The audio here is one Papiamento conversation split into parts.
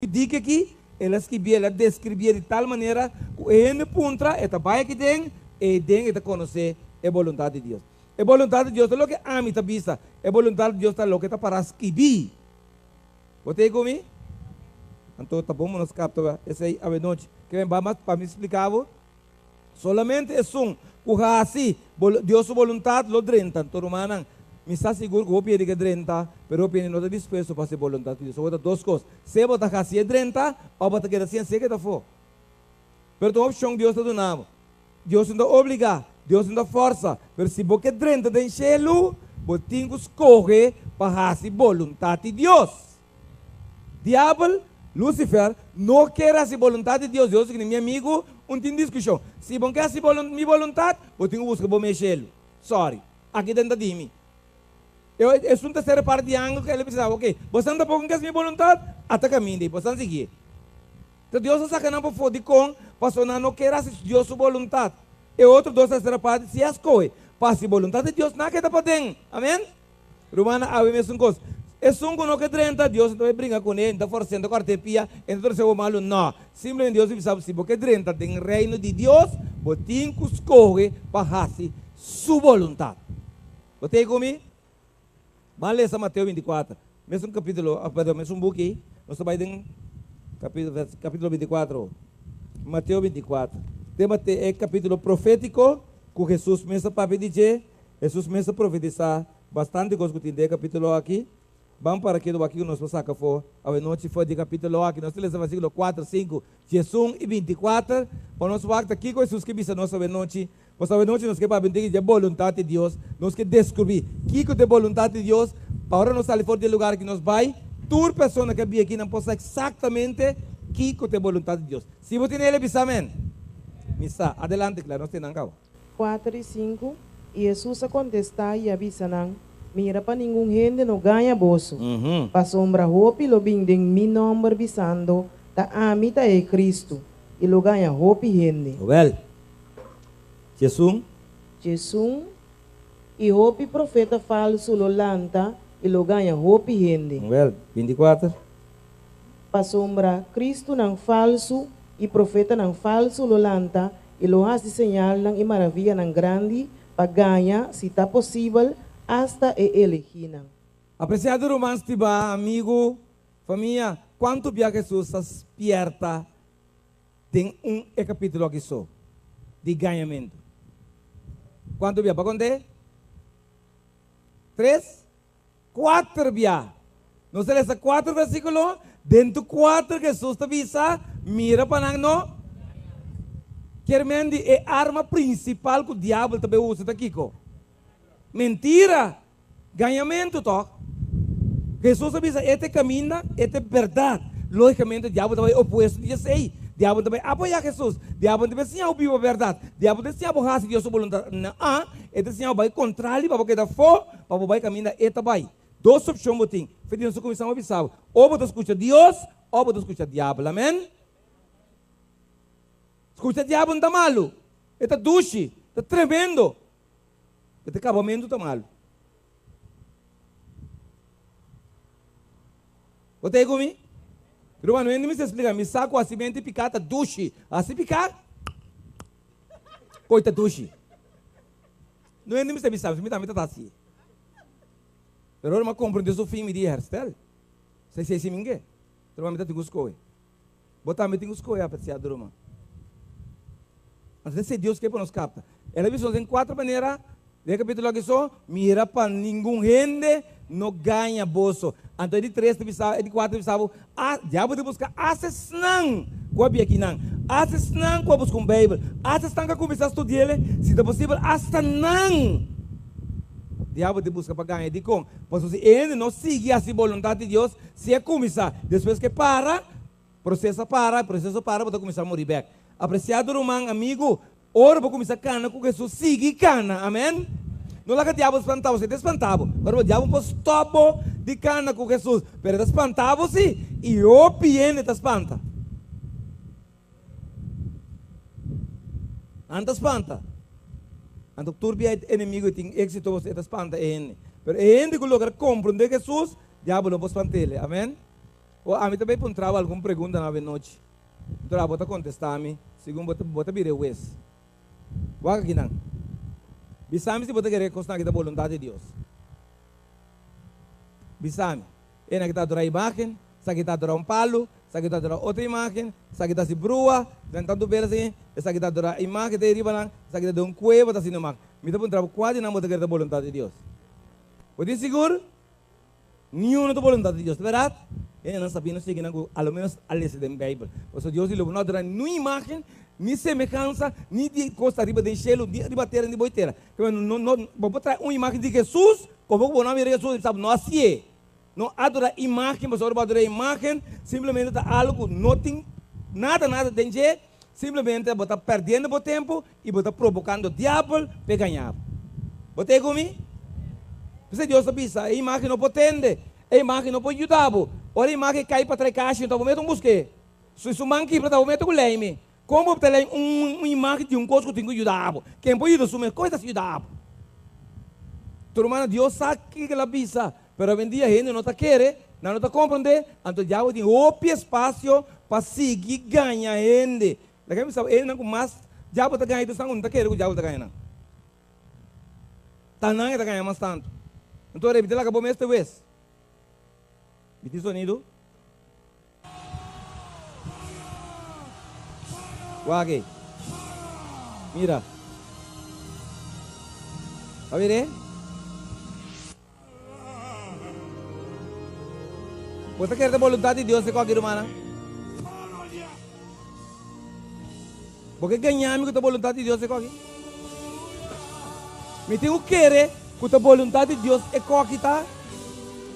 diki aki, el a skibié, el a deskribié di tal manera ku e hende puntra, e ta bai aki den, ei den e ta konosé e boluntat di Dios. E boluntat di Dios ta loke ami ta bisa, e boluntat di Dios ta loke ta pará skibí. Bo ta ei ku mi? Anto ta bon bo nos kapta esei awenochi. Ke men ba mas pa mi splika bo? Solamente esun ku hasi Dios su boluntat lo drenta. Anto rumannan, mi sa sigur ku hopi hende ke drenta, pero hopi hende no ta dispuesto pa hasi boluntat di Dios. Awor ta dos kos, sea bo ta hasi e drenta òf bo ta keda sin hasi e keda afó. Pero ta un opshon Dios ta duna bo. Dios no ta obligá, Dios no ta fòrsa, pero si bo ke drenta den shelu, bo tin ku skohe pa hasi boluntat di Dios. Diabel, Lucifer, no kier hasi boluntat di Dios. Dios di Mi amigu, un tin diskushon. Si bo ke hasi mi boluntat, bo tin ku buska bo mes shelu. Sorry, aki den ta di mi. E esun tercera parti di angel ku el a bisa, Ok, bosan tampoko ke hasi mi boluntat? Ata kaminda ei, bosan sigui. Ta Dios a saka nan pafó. Dikon? Pasobra nan no kier hasi Dios su boluntat. E otro dos tercera parti si a skohe pa hasi boluntat di Dios, nan a keda paden. Amen? Rumannan, awe mesun kos. Esun ku no ke drenta, Dios no ta bai bringa kuné, no ta fors'é, no ta kòrt'é pia, e no ta tros'é bo malu. Nò. Simplemente Dios ta bisa bo, si bo ke drenta den Reino di Dios, bo tin ku skohe pa hasi Su boluntat. Bo ta ei ku mi? Ban lesa Mateo 24, mesun kapítulo, òf perdon, mesun buki, nos ta bai den kapítulo 24. Mateo 24. Den Mateo e kapítulo profétiko ku Hesus mes a papia di dje, Hesus mes a profetisá bastante kos ku tin den e kapítulo aki. Ban para kedu aki ku nos por saka afó awenochi for di e kapítulo aki. Nos ta lesa versíkulo kuater, sinku, diesun i 24 pa nos wak ta kiko Hesus ke bisa nos awenochi. Pues awenochi nos ke papia un tiki dje boluntat di Dios. Nos ke deskubrí kiko ta e boluntat di Dios pa ora nos sali for di e lugar aki nos bai, tur persona ke a bia aki nan por sa eksaktamente kiko ta e boluntat di Dios. Si bo tene el e bisa amen. Mi sa. Adelante Clara, nos tene nan kaba. Kuater i sinku, I Hesus a kontestá i a bisa nan, Mira pa ningun hende no gaña boso, pasobra hopi lo bin den mi nòmber bisando, Ta ami ta e Kristu, i lo gaña hopi hende. Wèl, Djesun. Djesun, I hopi profeta falsu lo lanta i lo gaña hopi hende. Wèl, 24. Pasobra Kristunan falsu i profetanan falsu lo lanta i lo hasi señalnan i maravianan grandi pa gaña, si ta posibel, asta e elegínan. Apresiado ruman stibá, amigu, famia, kuantu bia Hesus a spièrta Den un e capítulo aki so di gañamentu. Cuantu bia? Bo a conté? Tres? Cuater bia. Nos a lesa cuater versículo. Den tur cuater Jesús ta bisa, Mira pa nan no. Kier men di e arma principal cu diabel ta bay usa ta kico? Mentira! Gañamentu tòg? Hesus a bisa, E ta e kaminda, e ta e bèrdat. Lógikamente, Diabel ta bai opuesto di esei. Diabel ta bai apoyá Hesus. Diabel ta bai siña bo biba bèrdat. Diabel ta siña bo hasi Dios su boluntat. Na'a, e ta siña bo bai kontrali pa bo keda afó, pa bo bai kaminda e ta bai. Dos opshon bo tin. Fe di nos a kuminsá bo bisa bo, o bo ta skucha Dios òf bo ta skucha Diabel. Amèn? Skucha Diabel no ta malu. E ta dushi. Ta tremendo. E ta kabamentu ta malu. Bo ta ei ku mi? Ruman, no hende mester splika. Mi sa ku hasimentu di piká ta dushi. Hasi piká, koi ta dushi. No hende mester bisa mi, mi tambe ta ta hasié. Pero ora mi a komprendé su fin, mi di, Herstel, sa esei si mi ke. Ruman, mi ta tin ku skohe. Bo tambe tin ku skohe, apresiado ruman. Anto esei Dios ke pa nos kapta. El a bisa nos den kuater manera den e kapitulo aki so, Mira pa ningun hende no gaña boso. Anto e di tres ta bisa, e di kuater ta bisa bo, A, diabel ta buska asta esnan ku a bia akinan, asta esnan ku a buska un Beibel, asta esnan ku a kuminsá studi'el, si ta posibel, asta nan diabel ta buska pa gaña. Dikon? Pasobra si e hende no sigui hasi boluntat di Dios, Si e kuminsá, despues ku e para, proseso a para, proseso para, bo ta kuminsá muri bèk. Apresiado ruman, amigu, ora bo kuminsá kana ku Hesus, sigui kana. Amèn. No laga diabel spanta bo. Si e ta spanta bo, ora bo diabel por stòp bo di kana ku Hesus, pero e ta spanta bo si, i hopi hende ta spanta. Nan ta spanta. Anto tur bia e enemigo tin éxito, e ta spanta e hende. Pero e hende ku logra komprondé Hesus, diabel no por spant'el. Amèn. O ami ta bay puntra bo algun pregunta na avenochi. Enton abo ta contesta mi segun bo ta bo ta bira e hues. Wak akinan. Bisa mi si bo ta kere e cosnan aki ta boluntad di Dios. Bisa mi. Esnan ki ta adora imagen, esaki ta adora un palu, esaki ta adora otro imagen, esaki ta hasi brua, esnan tantu bela así, esaki ta adora imagen ta ei riba nan, esaki ta den un cueva ta hasi imagen. Mi ta puntra bo cua di nan bo ta kere ta boluntad di Dios? Bo tin sigur? Niun no ta boluntat di Dios, ta bèrdat? Hendenan sabí no sigui nan ku a lo ménos a lesa den Beibel. Pasobra Dios di lo bo no adorá niun imágen, ni semehansa, ni di kos ta riba den shelu, ni riba tera, ni bou tera. Pero no, no, bo por trae un imágen di Hesus, komo ku bo no a mira Hesus, i no hasié. No adorá imágen, pasobra ora bo adorá imágen, simplemente ta algu ku no tin nada, nada den dje, simplemente bo ta pèrdiendo bo tempu I bo ta probokando diabel p'e gaña bo. Bo ta ei ku mi? P'esei Dios ta bisa, e imágen no por tende, e imágen no por yuda bo. Ora e imágen kai pa trae kashi, ta bo mester un busk'é. Si su man kibra, ta bo mester ku leimi. Kon bo ta lei un imágen di un kos ku tin ku yuda bo? Ken por yuda su mes? Kon e ta yuda bo? Tur rumannan, Dios sa kiko el a bisa, pero awendia hende no ta kere, nan no ta komprondé, anto diabel tin hopi espasio pa sigui gaña hende. Laga mi sa e nan ku mas diabel ta gaña i esnan ku no ta kere ku diabel ta gaña nan. Ta nan e ta gaña mas tantu. Anto repite laga bo mes te wes. Mi tin sonido? Wak ei. Mira. Ta were? Bo ta kere ta boluntat di Dios e koki rumannan? Bo ke gaña mi ku ta boluntat di Dios e koki? Mi tin ku kere ku ta boluntat di Dios e koki ta?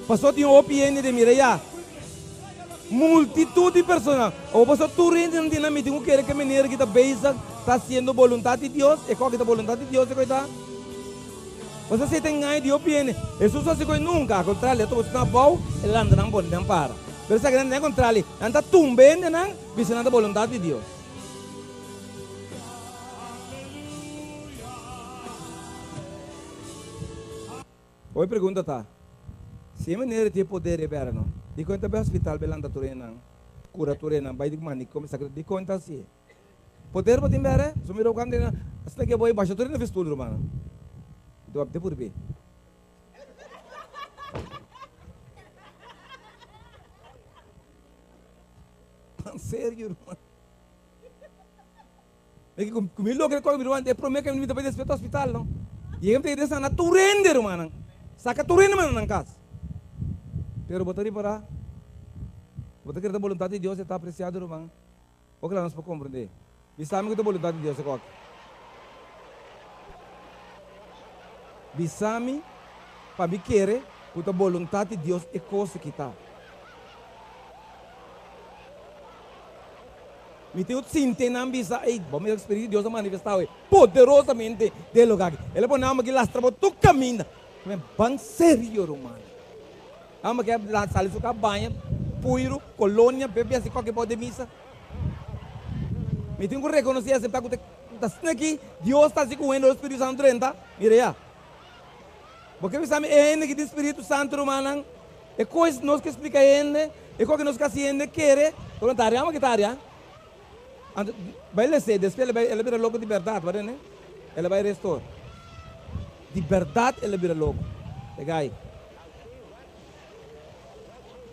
Pasobra tin hopi hende den mira ya. Multitut di persona. Awor pasobra tur hende nan tin nan mi tin ku kere ku e manera ki ta bezig ta hasiendo boluntat di Dios e koki ta boluntat di Dios e koki ta? Boso a seta engaño di hopi hende. Hesus no hasi koe nunka. Al kontrario, e ta boso nan abou, e lanta nan pone nan para. Pero esaki nan ta den kontrario. Nan ta tumba hendenan, bisa nan ta boluntat di Dios. Hopi pregunta ta, Si e manera tin e poder e bera no, dikon e ta bai hospital bai lanta tur hendenan, kura tur hendenan, bai di manicomio, esaki, dikon e ta hasi? Poder bo tin bere? So mira cuando ena asina ke boy basha tur ena festool rumannan. Itu wap te purbe. Tan serio ruman. E ke ku mi logra koe mi ruman e prome ke mi ta bai despierta hospital no. Yega mi ta yega sana tur hende rumannan. Saka tur hende manda nan kas. Pero bo ta ripara bo ta kere ta boluntad di Dios e ta apreciado ruman. Oca nos por comprende. Bisa mi cu ta boluntad di Dios e coki. Bisa mi pa mi kere cu ta boluntad di Dios e cos aki ta. Mi tin un sinte nan bisa, ey, bo mira cu Spiritu di Dios a manifesta awe poderosamente den e lugar aki. El a pone amo aki lastra bo tur caminda. Ban serio, ruman. Amo ke sali su cabaña, puiru, colonia, bebe asi cualkier bou den misa. Mi tin cu reconoce y acepta cu ta asina aki Dios ta haci cu hende ora Spiritu Santo drenta. Mira ya. Bo ke bisa mi e hende ki tin Spiritu Santo rumannan, e cos nos ke splica hende, e cos ke nos ke haci hende kere, ta ta amo ke ta aria. Anto bai lese, despues el a bira loco di berdad, wak tende? El a bai restore. Di berdad el a bira loco. E gai.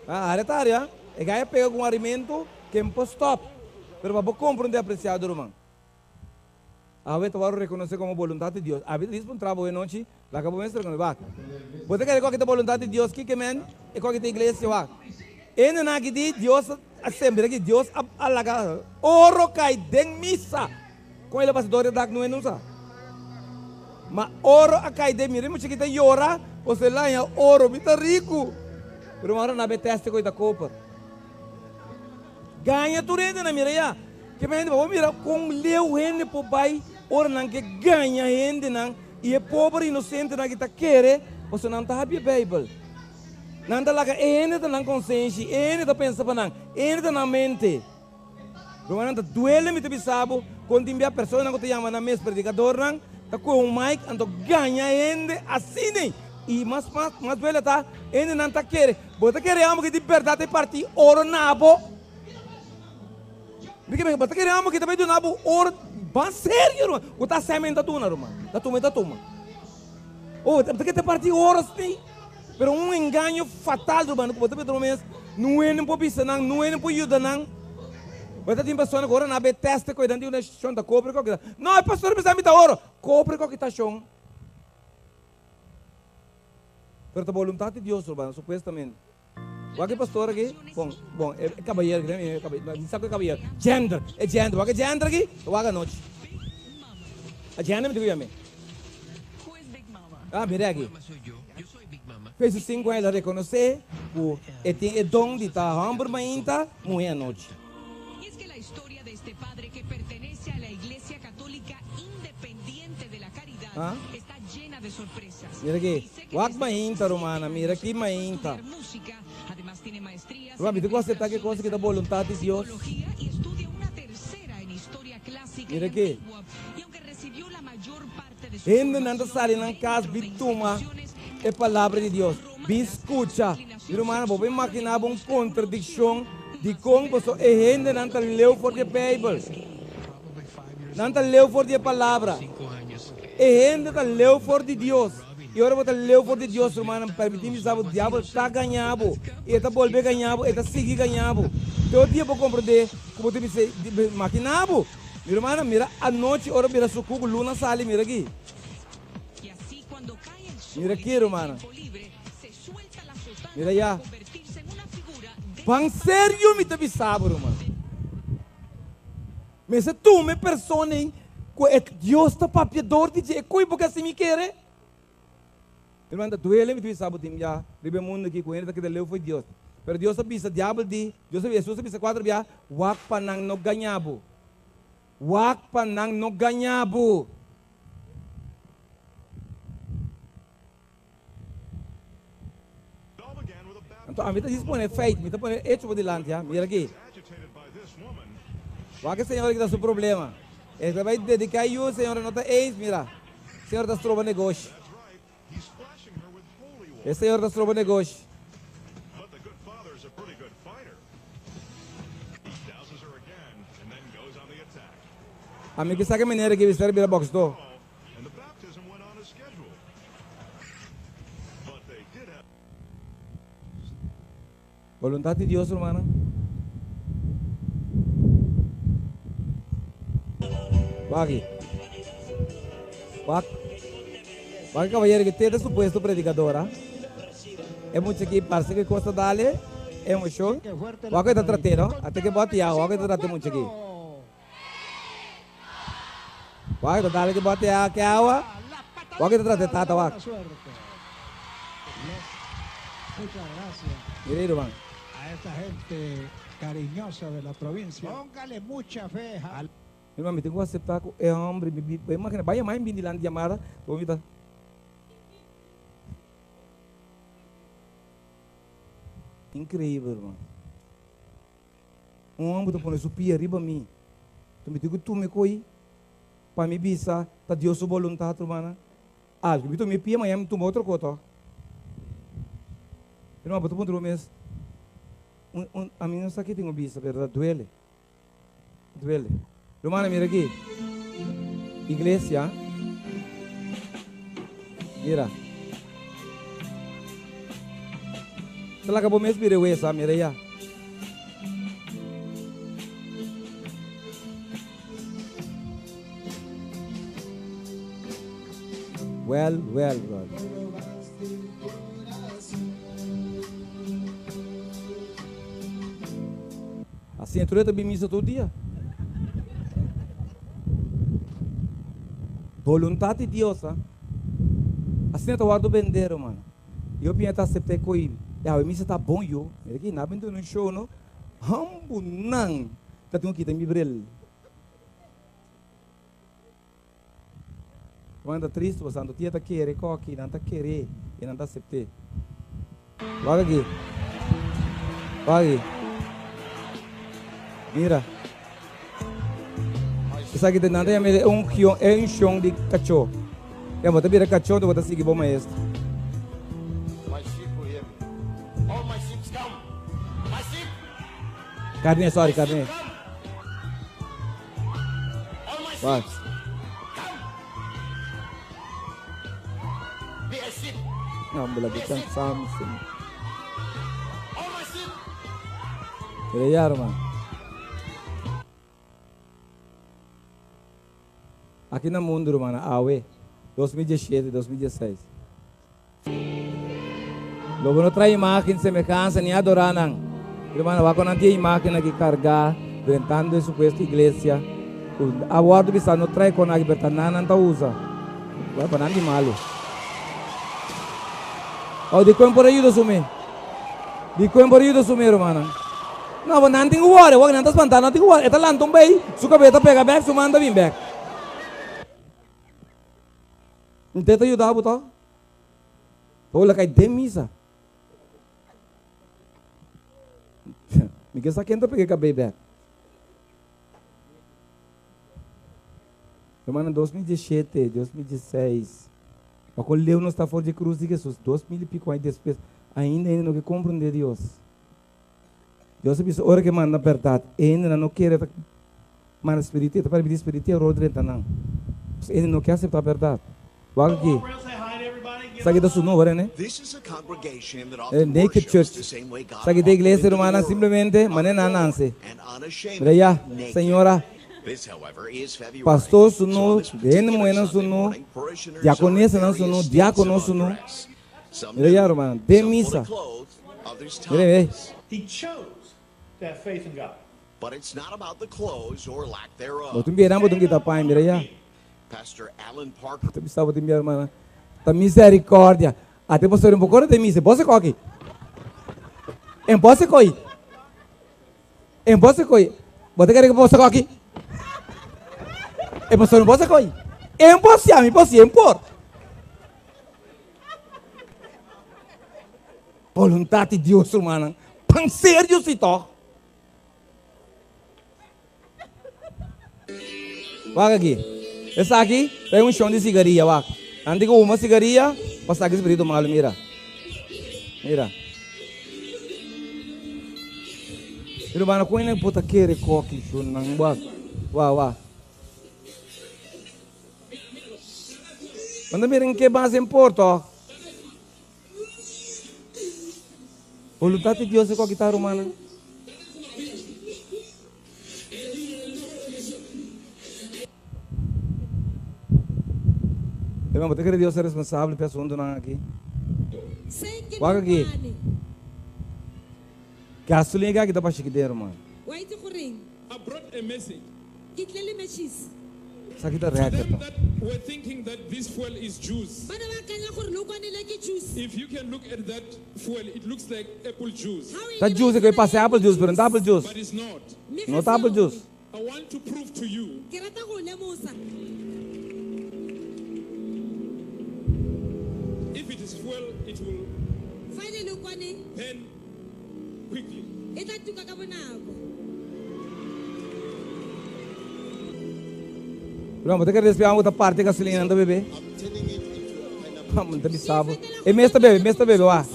Ah, aria ta aria. E gai a pega cu un arimento ken por stop. Pero pa bo comprende apreciado ruman. Awe ta worde reconoce como boluntad di Dios. Abi ta dis pa un trabou e nochi, laga bo mes reconoce. Wak. Bo ta kere cu aki ta boluntad di Dios? Kiko men? E cu aki ta iglesia? Wak. E nan aki di Dios a sembra aki. Dios a laga oro cay den misa. Con el a pasa door e dak no e no sa. Ma oro a cay den mira e mucha ki ta yora pasobra el a haña oro. Mi ta ricu. Pero ora nan a bay teste cu e ta koper. Gaña tur hende nan mira ya. Ke pa hende pa bo mira kon leu hende por bai ora nan ke gaña hendenan i e pober inosentenan ki ta kere pasobra nan ta habia e Beibel. Nan ta laga e hende ta nan konsenshi, e hende ta pensa pa nan, e hende ta nan mente. Rumannan ta duele mi ta bisa bo kon tin bia personanan ku ta yama nan mes predikadornan ta kohe un mic anto gaña hende asina. I mas mas mas duele ta, hendenan ta kere, bo ta kere amo ki di bèrdat e parti oro na bo? Mi ke bo ta kere amo ki ta bai duna bo oro? Ban serio ruman, bo ta sèmen ta duna ruman, ta tuma e ta tuma. Oh, bo ta kere ta parti oro asina? Pero un engaño fatal ruman ku bo ta mete bo mes, no hende por bisa nan, no hende por yuda nan. Bo ta tin persona ku ora nan a bai tèst ku e nan di una shon ta kobre ku no e pastor a bisa mi ta oro, kobre ku ta shon. Pero ta boluntat di Dios, ruman, supuestamente. Wak e pastor aki, bon, bon, e kabayero aki, e kabayero, mi sa ku e kabayero, gender, e gender, wak e gender aki, ta wak anochi. A gender mi tin ku yam'é. Ah, mira aki. Fesu sinku aña el a rekonosé ku e tin e don di ta hòmber mainta, muhé anochi. Ah? Mira aki. Wak mainta, rumana. Mira ki mainta. Ruman, mi tin ku aseptá ki kos ki ta boluntat di Dios. Mira aki. Hendenan ta sali nan kas bin tuma e palabra di Dios. Bin skucha. Mi rumannan, bo por imaginá bo un kontradikshon dikon pasobra e hendenan ta leu for di e Beibel. Nan ta leu for di e Palabra. E hende ta leu for di Dios. I ora bo ta leu for di Dios, rumannan, permití mi sa bo, diabel ta gañá bo. I e ta bolbe gañá bo, e ta sigui gañá bo. Te o dia bo komprendé ku bo tin bisé, makiná bo. Mi rumannan, mira anochi ora bira sukú ku luna sali, mira aki. Mira aki, rumannan. Mira ya. Ban serio mi ta bisa bo, ruman. Mester tuma e persona ei ku e Dios ta papia dor di dje, e koe bo ke hasi mi kere? Hermano, ta duele mi ta bisa bo tin bia riba e mundu aki ku hende ta keda leu fo'i Dios. Pero Dios a bisa diabel di, Dios a bisa, Hesus a bisa kuater bia, wak pa nan no gaña bo. Wak pa nan no gaña bo. Anto ami ta djis pone feit, mi ta pone echo bo dilanti, ha. Mira aki. Wak e señora ki ta su problema. E ta bai dedica e yu, señora no ta eens, mira. Señora ta stroba negoshi. E señora ta stroba negoshi. Ami ki sa ki manera ki mester bira boxdor. Boluntat di Dios, rumannan. Wak aki. Wak. Wak e kabayero ki te ta supuesto predikador, a. E mucha ki parse ku e kos ta dale emoshon. Wak ku e ta trat'é, no? Ata ke bòt ya, wak ku e ta trata e mucha ki. Wak ta dale ki bote a ke awa. Wak ta trata e tata wak. Mira ei ruman. Mi ruman mi tin ku asepta ku e hombre mi bo imagina bai yama bin dilanti yamada bo mi ta. Increíble ruman. Un homber ta pone su pia riba mi. Ta mi tin ku tuma e koi pa mi bisa ta Dios su boluntat, rumannan. Algu mi tuma e pia, mañana mi tuma otro ko tòg. Ruman, bo ta puntra bo mes, un, un, ami no sa ke tin ku bisa, pero ta duele. Duele. Rumannan, mira aki. Iglesia. Mira. Ta laga bo mes bira e wesa, mira ya. Well, well, brother. Asina tur e ta bin misa tur dia. Boluntat di Dios, ha. Asina ta wòrdu bendé, ruman. Yo piña ta aseptá e ko'i. E awe misa ta bon, yo. Mira aki, nan a bin duna un show, no? Hambu nan ta tin ku kita mi bril. Ruman ta tristu pasobra nan tia ta kere koki, nan ta ker'é i nan ta asept'é. Wak aki. Wak aki. Mira. Esaki ta nan ta yama e ungion, e unshon di kachó. Ya bo ta bira kachó, enton bo ta sigui bo maestro. Karné, sorry, karné. Wak. Mira ya, ruman. Aki na mundu, rumannan, awe, 2017, 2016. Lo bo no traha imágen semehansa ni adorá nan. Rumannan, wak ku nan tin e imágen aki kargá drentando e supuesto iglesia ku a wòrdu bisá no traha e kon aki, pero ta nan nan ta usa. Wèl, pa nan di malu. Aw, dikon por a yuda su mi? Dikon por a yuda su mi, rumannan? No, bo nan tin ku wòri. Wak nan ta spantá, nan tin ku wòri. E ta lanta un bei, su kabes ta pega bèk, su man ta bin bèk. Nte ta yuda bo tòg? Bo la kai den misa. Mi ke sa ken ta pega e kabei bèk. Hermano, 2017, 2016, pa kon leu nos ta for di krus di Jesus, 2000 i piko aña despues, ainda hende no ke komprende Dios. Dios a bisa ora ke manda bèrdat, hende nan no kere ta manda spiritu, e ta permiti spiritu di eror drenta nan. Pasobra hende no ke aseptá bèrdat. Wak aki. Esaki ta su nomber, ne? E Naked Church. Esaki ta e iglesia, rumannan, simplemente manera nan a nanse. Mira ya, señora. Pastor sunu, hende muhénan sunu, diakonesanan sunu, diákono sunu. Mira ya, rumannan, den misa. Mira, mira. Bo tin bira, bo tin kita paña, mira ya. Ta bisa bo tin bira, rumannan. Ta misericordia. Ate pastor un poco den misa. Bo se koki. En bo se koi. En bo se koi. Bo ta kere ku bo se koki? E pastor bo se koi. En bo si ami bo si en por. Boluntat di Dios, rumannan. Pan serio si toch. Wak aki. Esaki ta e unshon di sigaria, wak. Nan tin ku huma sigaria pa saka e spiritu malu, mira. Mira. Mi rumannan, kon hende por ta kere koki shunnan? Wak, wak, wak. Nan ta mira en ke base en por tòg. Boluntat di Dios e ku a kita, rumannan. Herman, bo ta kere Dios ta responsabel pa e asuntunan aki? Wak aki. Gasolin aki ta pa shikidé, ruman. Esaki ta record to. Ta juice ku e pasa apple juice pero no ta apple juice. No ta apple juice. Ruman, bo ta kere despues amo ta parti gasolina nan ta bebe? Amo ta bisa bo. E mes ta bebe, e mes ta bebe, wak.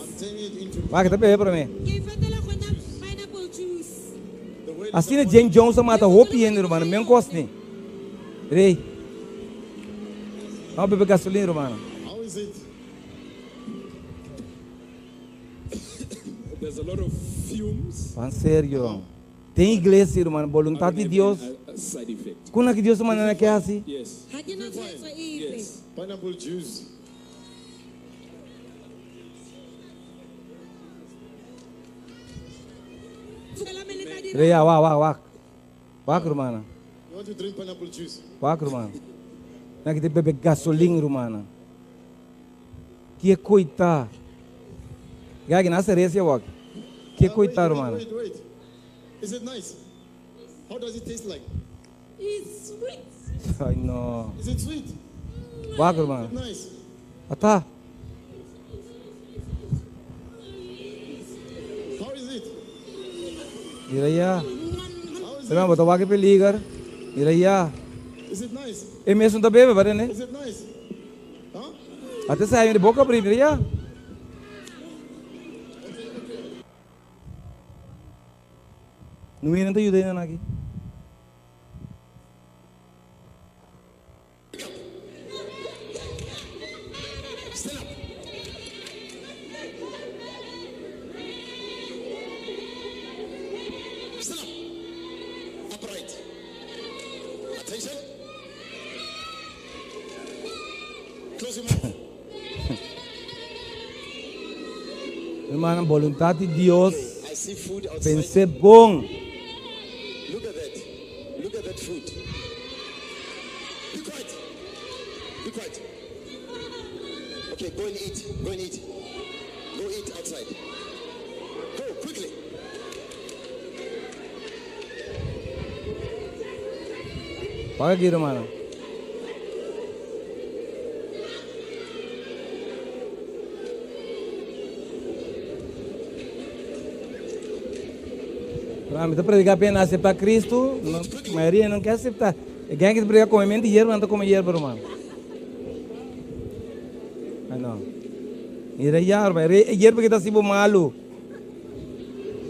Wak, e ta bebe prome. Asina Jane Jones a mata hopi hende, ruman, men kos ni. Rey. Amo bebe gasolina, ruman. Pan serio. Den iglesia, ruman, boluntad di Dios. Con aki Dios ta manda nan ke haci? Rea, wak, wak, wak. Wak, rumannan. Wak, ruman. Nan ki ta bebe gasolin, rumannan. Ke koita. Gagi na seresia wak. Ke koita rumannan. Ay no. Wak rumannan. Ata. Mira ya. Ruman bo ta wak e peliger. Mira ya. E mesun ta bebe barene. Ate sa di boca abri, mira ya. Nuenan ta yuda nan aki. Hermano, voluntad di Dios, pens'é bon. Wak aki, hermano. Pero mi ta prediká p'e nan aseptá Kristu, no, mayoria no ke aseptá. E gen ki ta prediká komementu di yerba, nan ta kome yerba, ruman. Ai no. Mira ya, ruman, e yerba ki ta hasi bo malu.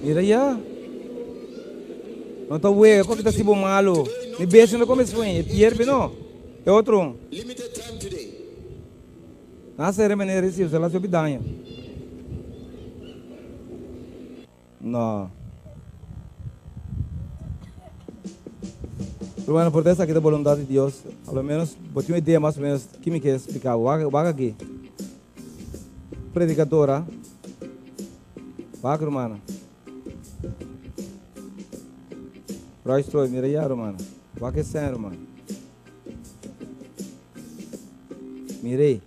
Mira ya. No ta wega, ku ki ta hasi bo malu? Mi bestia no ta kome suen, e yerba no, e otro un. Nan a sera manera recibo, se la haci hopi daño. No. Pero bueno, por ta esaki ta boluntad di Dios. A lo menos bo tin un idea mas o menos ki mi kier splica bo. Wak, wak aki. Predicadora. Wak, hermana. Royce Troy, mira ya, hermana. Wak e sen, hermana. Mir'é.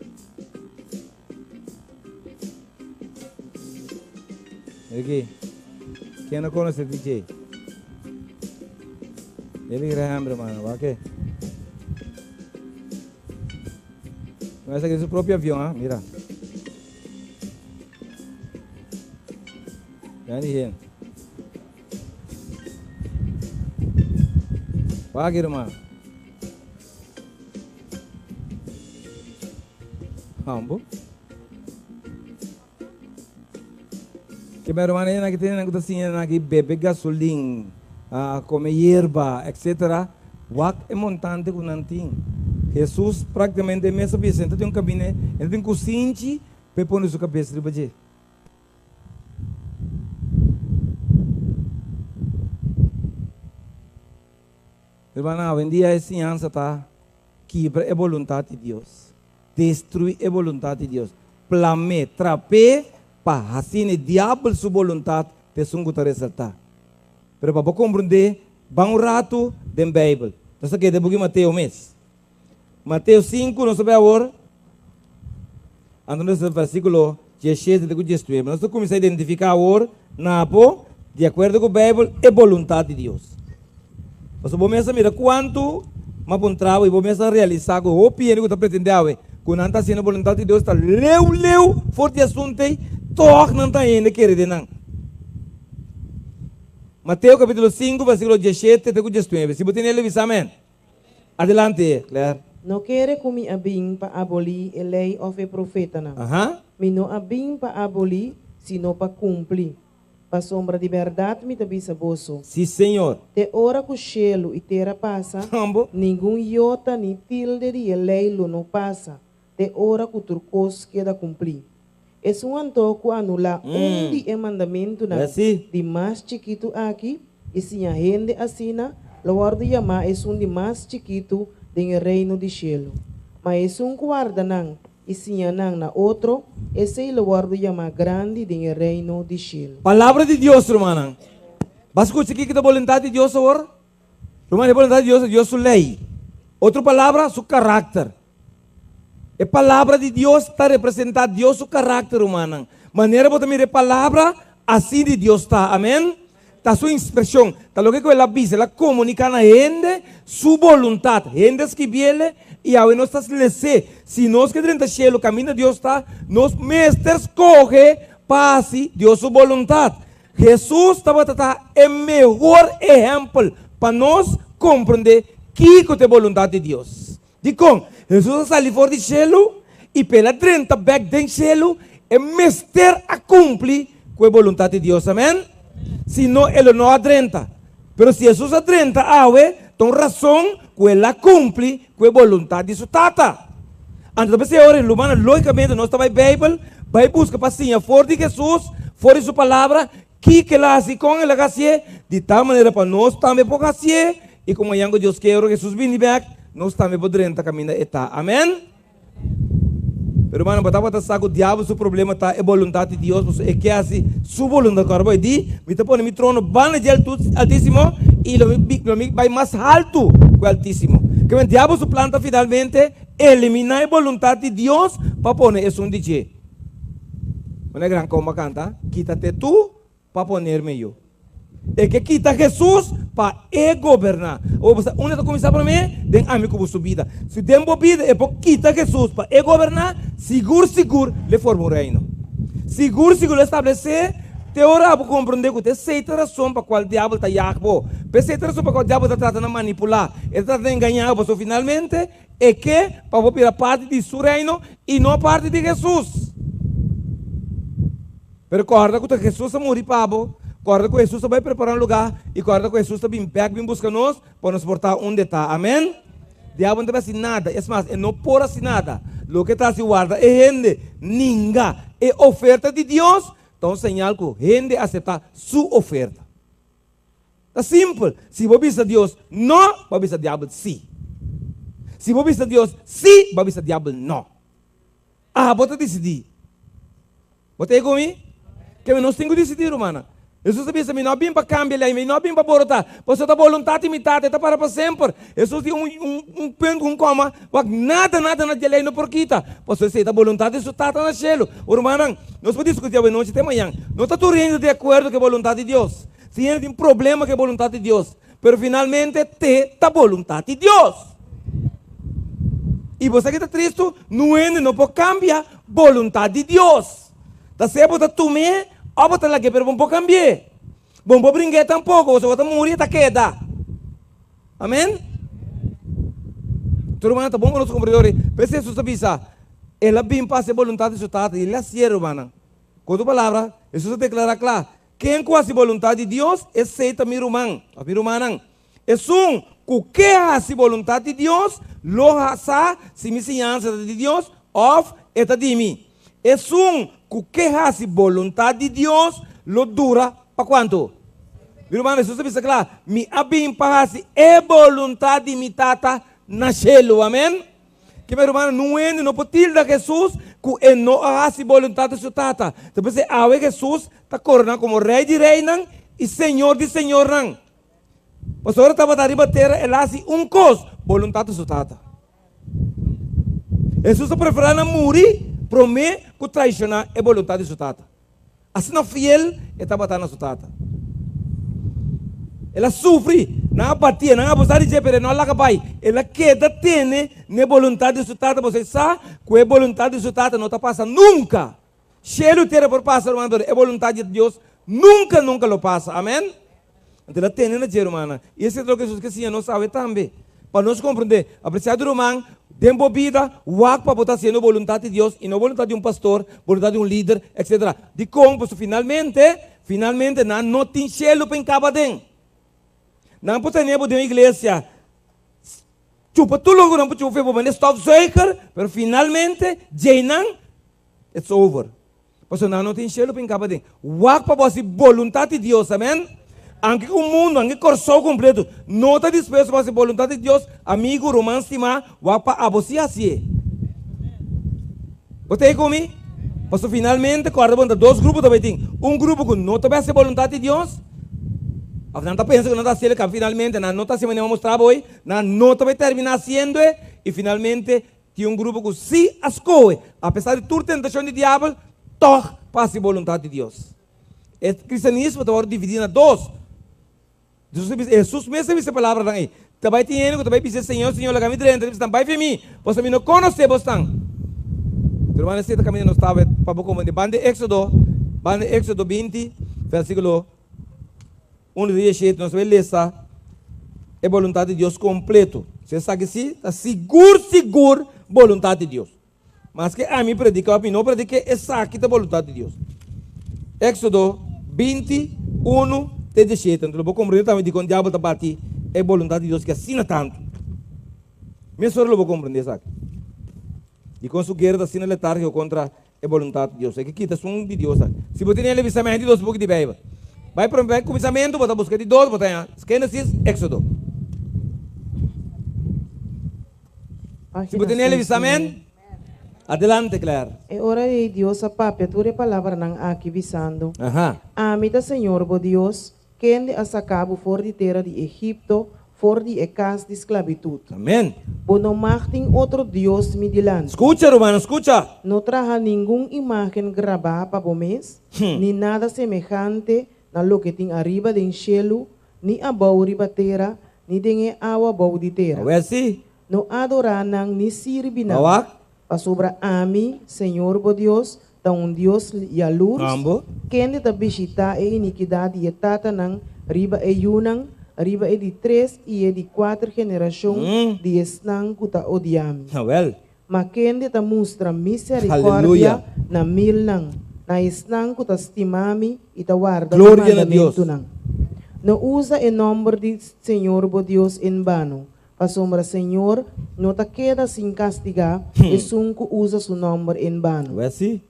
Mira aki. Ken no konosé DJ? Billy Graham, hermano. Wak e. Esaki tin su propio avion, ah. Mira. Grandi hende. Wak, hermano. Hambo. Ke mi hermano nan ki tene nan ku ta siña nan ki bebe gasolin, kome yerba, etc. Wak e montante ku nan tin. Hesus praktikamente e mes a bisa, e ta tin un kabine, e ta tin kusinchi pa e pone su kabes riba dje. Hermana, awendia e siñansa ta kibra e boluntat di Dios, destrui e boluntat di Dios, plam'é, trap'é pa hasina e diabel su boluntat ta esun ku ta resaltá. Pero pa bo komprendé, ban un ratu den Beibel. Nos ta keda e buki Mateo mes. Mateo sinku, nos ta bai awor, anto nos ta versíkulo diesshete te ku diesnuebe. Nos ta kuminsá identifiká awor na bo, di akuerdo ku Beibel, e boluntat di Dios. Pasobra bo mes a mira kuantu m'a puntra bo i bo mes a realisá ku hopi hende ku ta pretendé awe ku nan ta hasiendo boluntat di Dios ta leu leu for di asuntu ei, tòg nan ta hende kere den nan. Mateo kapítulo sinku, versíkulo diesshete te ku diesnuebe. Si bo tene el, bisa amen. Adelante, Claire. No kere ku mi a bin pa abolí e lei òf e profetanan. Mi no a bin pa abolí, sino pa kumpli. Pasobra di bèrdat mi ta bisa boso. Sí, Señor. Te ora ku shelu i tera pasa, ningun yota ni tilde di e lei lo no pasa, te ora ku tur kos keda kumplí. Esun anto ku anulá un di e mandamentunan di mas chikitu aki i siña hende asina, lo wòrdu yamá esun di mas chikitu den e Reino di shelu. Ma esun ku warda nan i siña nan na otro, esei lo wòrdu yamá grandi den e Reino di shelu. Palabra di Dios, rumannan. Bo a skucha kiko ta boluntat di Dios awor? Ruman, e boluntat di Dios ta Dios su lei. Otro palabra, su karakter. E palabra di Dios ta representá Dios su karakter, rumannan. Manera bo ta mira e palabra, asina di Dios ta. Amen? Ta su inspreshon, ta loke ku el a bisa, el a komuniká na hende su boluntat. Hende a skibiel i awe nos ta les'é. Si nos ke drenta shelu kaminda Dios ta, nos mester skohe pa hasi Dios su boluntat. Hesus tabata ta e mehor ehèmpel pa nos komprondé kiko ta e boluntat di Dios. Dikon? Hesus a sali for di shelu i pa el a drenta bèk den shelu, e mester a kumpli ku e boluntat di Dios. Amèn? Si no, e lo no a drenta. Pero si Hesus a drenta awe, ta un rason ku el a kumpli ku e boluntat di su Tata. Anto ta p'esei ora, rumannan, lógikamente nos ta bai Beibel, bai buska pa siña for di Hesus, for di su Palabra, kiko el a hasi i kon el a hasié, di tal manera pa nos tambe por hasié, i ku mañan ku Dios ke ora Hesus bini bèk, nos tambe por drenta kaminda e ta. Amèn. Pero hermano, bo tabata sa ku diabel su problema ta e boluntat di Dios, pasobra e ke hasi su boluntat. Kòrda bo e di, Mi ta pone mi trono banda dje Altísimo i lo mi lo mi bai mas haltu ku e Altísimo. Ke men diabel su plan ta finalmente eliminá e boluntat di Dios pa pone esun di dje. Manera gran komba kanta, Kítate tú pa ponerme yo. E ke kita Hesus pa e goberná. Awor bo sa unda ta kuminsá promé? Den ami ku bo su bida. Si den bo bida e por kita Hesus pa e goberná, sigur sigur lo e forma un reino. Sigur sigur lo e establesé te ora abo komprondé ku ta esei ta rason pa kual diabel ta yag bo. P'esei ta rason pa kual diabel ta trata na manipulá, e ta trata na engañá bo. Pasobra finalmente e ke pa bo bira parti di su reino i no parti di Hesus. Pero kòrda ku ta Hesus a muri pa bo, kòrda ku Hesus a bai prepará un lugá, i kòrda ku Hesus ta bin bèk bin buska nos pa nos por ta unda e ta. Amèn? Diabel no ta bai hasi nada, es mas, e no por hasi nada. Loke e ta hasi warda e hende ninga e oferta di Dios, ta un señal ku hende aseptá su oferta. Ta simpel, si bo bisa Dios no, bo a bisa diabel sí. Si bo bisa Dios sí, bo a bisa diabel no. Abo ta disidí. Bo ta ei ku mi? Keme nos tin ku disidí, rumannan. Hesus a bisa, Mi no a bin pa kambia lei, mi no a bin pa borotá. Pasobra ta boluntat di mi Tata, e ta para pa semper. Hesus di un un un punt ku un kòma, wak nada, nada na dje lei no por kita, pasobra esei ta boluntat di su Tata na shelu. Rumannan, nos por diskutí awenochi te mañan. No ta tur hende di akuerdo ku e boluntat di Dios. Si hende tin problema ku e boluntat di Dios, pero finalmente te ta boluntat di Dios. I bo sa ki ta tristu? Nun hende no por kambia boluntat di Dios. Ta sea bo ta tum'é òf bo ta lag'é, pero bo no por kambi'é. Bo no por bring'é tampoko, pasobra bo ta muri e ta keda. Amen? Tur rumannan, ta bon pa nos komprendé ora. P'esei Hesus ta bisa, El a bin pa hasi e boluntat di su Tata, i el a hasié, rumannan. Ku otro palabra, Hesus a deklará kla, Ken ku hasi boluntat di Dios, esei ta mi ruman òf mi rumannan. Esun ku ke hasi boluntat di Dios lo sa si mi siñansa ta di Dios òf e ta di mi. Esun ku ke hasi boluntat di Dios lo dura pa kuantu? Mi rumannan, Hesus a bisa kla, Mi a bin pa hasi e boluntat di mi Tata na shelu. Amen. Ke mi rumannan, nun hende no por tilda Hesus ku e no a hasi boluntat di su Tata. Ta p'esei awe Hesus ta koroná komo Rei di reinan i Señor di señornan. Pasobra ora tabata riba tera el a hasi un kos, boluntat di su Tata. Hesus a preferá na muri promé ku traishoná e boluntat di su Tata. Asina fiel e tabata na su tata. El a sufri, nan a batié, nan a abusá di dje, pero e no a laga bai. El a keda tene n'e boluntat di su tata, pasobra e sa ku e boluntat di su tata no ta pasa nunka. Shelu i tera por pasa, ruman, pero e boluntat di Dios nunka, nunka lo pasa. Amen. Anto el a tene na dje, rumannan. I esei ta loke Hesus ke siña nos awe tambe. Pa nos komprendé, apresiado ruman, den bo bida, wak pa bo ta hasiendo boluntat di Dios i no boluntat di un pastor, boluntat di un lider, etsetera. Dikon? Pasobra finalmente, finalmente nan no tin shelu pa inkaba aden. Nan por tene bo den un iglesia, chupa tur loke ku nan por chupa, bo manda stofzuiger, pero finalmente djeinan, it's over. Pasobra nan no tin shelu pa inkaba den. Wak pa bo hasi boluntat di Dios, amen. Anke ku mundu, anke Kòrsou kompleto no ta dispuesto pa hasi boluntat di Dios, amigu, ruman stimá, wak pa abo si hasié. Bo ta ei ku mi? Pasobra finalmente, kòrda bo, ta dos grupo ta bai tin. Un grupo ku no ta bai hasi boluntat di Dios, òf nan ta pensa ku nan ta hasié, kaba finalmente nan no ta hasi manera mi a mustra bo ei, nan no ta bai terminá hasiendo e, i finalmente Tin un grupo ku sí a skohe, apesar di tur tentashon di diabel, tòg pa hasi boluntat di Dios. E kristianismo ta wòrdu dividí na dos. Jesus a bisa, Hesus mes a bisa e palabranan ei, Ta bai tin hende ku ta bai bisa, Señor, Señor, laga mi drenta. El a bisa nan, Bai fi mi, pasobra mi no konosé bosnan. Pero ruman, esei ta kaminda nos ta pa bo komprendé. Ban den Éksodo, ban den Éksodo 20, versíkulo 1 te 17, nos ta bai lesa e boluntat di Dios kompleto. Si esaki si, ta sigur sigur boluntat di Dios. Maske ami predika òf mi no predik'é, esaki ta boluntat di Dios. Éksodo 20, 1 te. te 17, anto lo bo komprendé tambe dikon diabel ta bati e boluntat di Dios ki asina tantu. Mesora lo bo komprendé esaki. Dikon su guera ta asina letárgiko kontra e boluntat di Dios. E ke kita esun di Dios aki. Si bo tene el e di dos buki di Beibel, bai promé bai kuminsamentu, bo ta buska di dos, bo ta haña Génesis, Éksodo. Si bo tene el e adelante, Claire. E ora ei Dios a papia tur e palabranan aki bisando, Ami ta Señor bo Dios, kende a saka bo for di tera di Egipto, for di e kas di sklabitut. Amen. Bo no mag tin otro dios mi dilanti. Skucha, rumannan, skucha! No traha ningun imágen grabá pa bo mes, ni nada semehante na loke tin ariba den shelu, ni abou riba tera, ni den e awa bou di tera. Awel sí. No adorá nan ni sirbi nan. Awak. Pasobra ami, Señor bo Dios, ta un Dios yalurs, Ambo. kende ta bishitá e inikidat di e tatanan riba e yunan, riba e di tres i e di kuater generashon di esnan ku ta odiá mi. Awel. Ma kende ta mustra miserikòrdia na milnan, na esnan ku ta stima mi i ta warda mi Gloria na Dios. mandamentunan. No usa e nòmber di Señor bo Dios en bano, pasobra Señor no ta keda sin kastigá esun ku usa su nòmber en bano. Awel sí.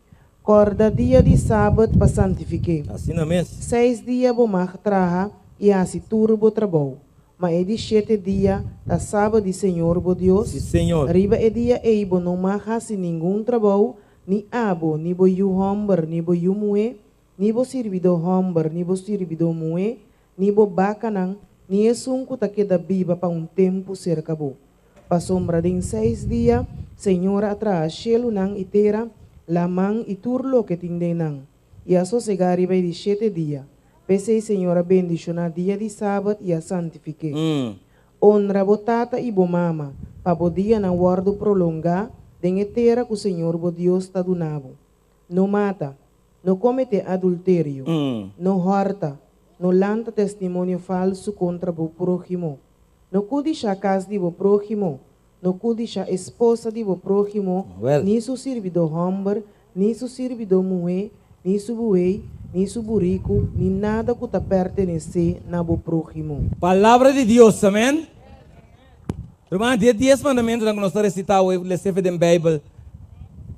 Kòrda dia di sabat pa santifik'é. Asina mes. Seis dia bo mag traha i hasi tur bo trabou, ma e di shete dia ta sabat di Señor bo Dios. Sí, Señor. Riba e dia ei bo no mag hasi ningun trabou, ni abo, ni bo yu hòmber, ni bo yu muhé, ni bo sirbidó hòmber, ni bo sirbidó muhé, ni bo bakanan, ni esun ku ta keda biba pa un tempu serka bo. Pasobra den seis dia Señor a traha shelunan i tera, laman i tur loke tin den nan, i a sosegá riba e di shete dia. P'esei Señor a bendishoná dia di sabat i a santifik'é. Honra bo tata i bo mama, pa bo dianan wòrdu prolongá den e tera ku Señor bo Dios ta duna bo. No mata. No kometé adulterio. No hòrta. No lanta testimonio falsu kontra bo próhimo. No kudishá kas di bo próhimo. No kudishá esposa di bo próhimo, ni su sirbidó hòmber, ni su sirbidó muhé, ni su buey, ni su buriku, ni nada ku ta pertenesé na bo próhimo. Palabra di Dios, amen. Ruman, di e dies mandamentunan ku nos ta resitá awe, les'é fe den Beibel,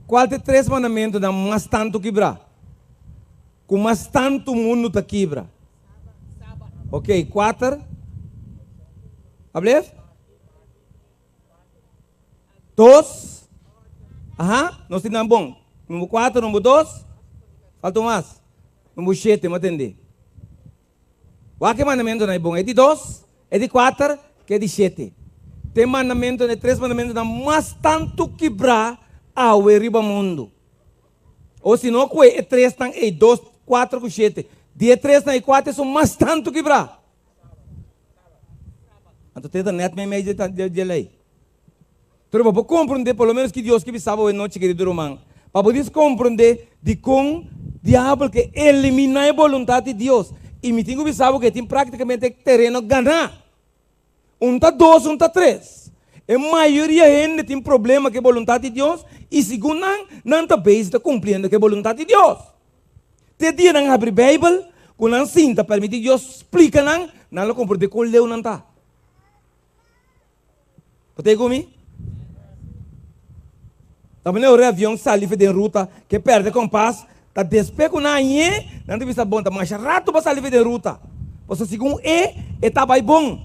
kual ta e tres mandamentunan mas tantu kibrá? Ku mas tantu mundu ta kibra? Ok, kuater. Ablef? Dos. Aha, nos tin nan bon. Number kuater, number dos. Falta un mas. Number shete, mi a tende. Wak e mandamentunan ei bon, e di dos, e di kuater, ku e di shete. Ta e mandamentunan, e tres mandamentunan mas tantu kibrá awe riba mundu. O si no kue e tresnan ei, dos, kuater ku shete, di e tresnan ei kuater esun mas tantu kibrá. Anto te ta nèt meimei dje lei. Pero bo por komprondé por lo ménos ki Dios ke bisa bo e nochi, kerido ruman, pa bo dis komprondé dikon diabel ke eliminá e boluntat di Dios. I mi tin ku bisa bo ku e tin práktikamente e tereno ganá. Un ta dos, un ta tres. E mayoria hende tin problema ku e boluntat di Dios i segun nan, nan ta bezig ta kumpliendo ku e boluntat di Dios. Te dia nan habri Beibel, ku nan sinta permití Dios splika nan, nan lo komprondé kon leu nan ta. Bo ta ku mi? Ta manera ora e avion sali for den ruta ke perde kompas, ta despe ku nan hañ'é, nan ta bisa bon ta masha ratu pa sali for den ruta. Pasobra segun e, e ta bai bon.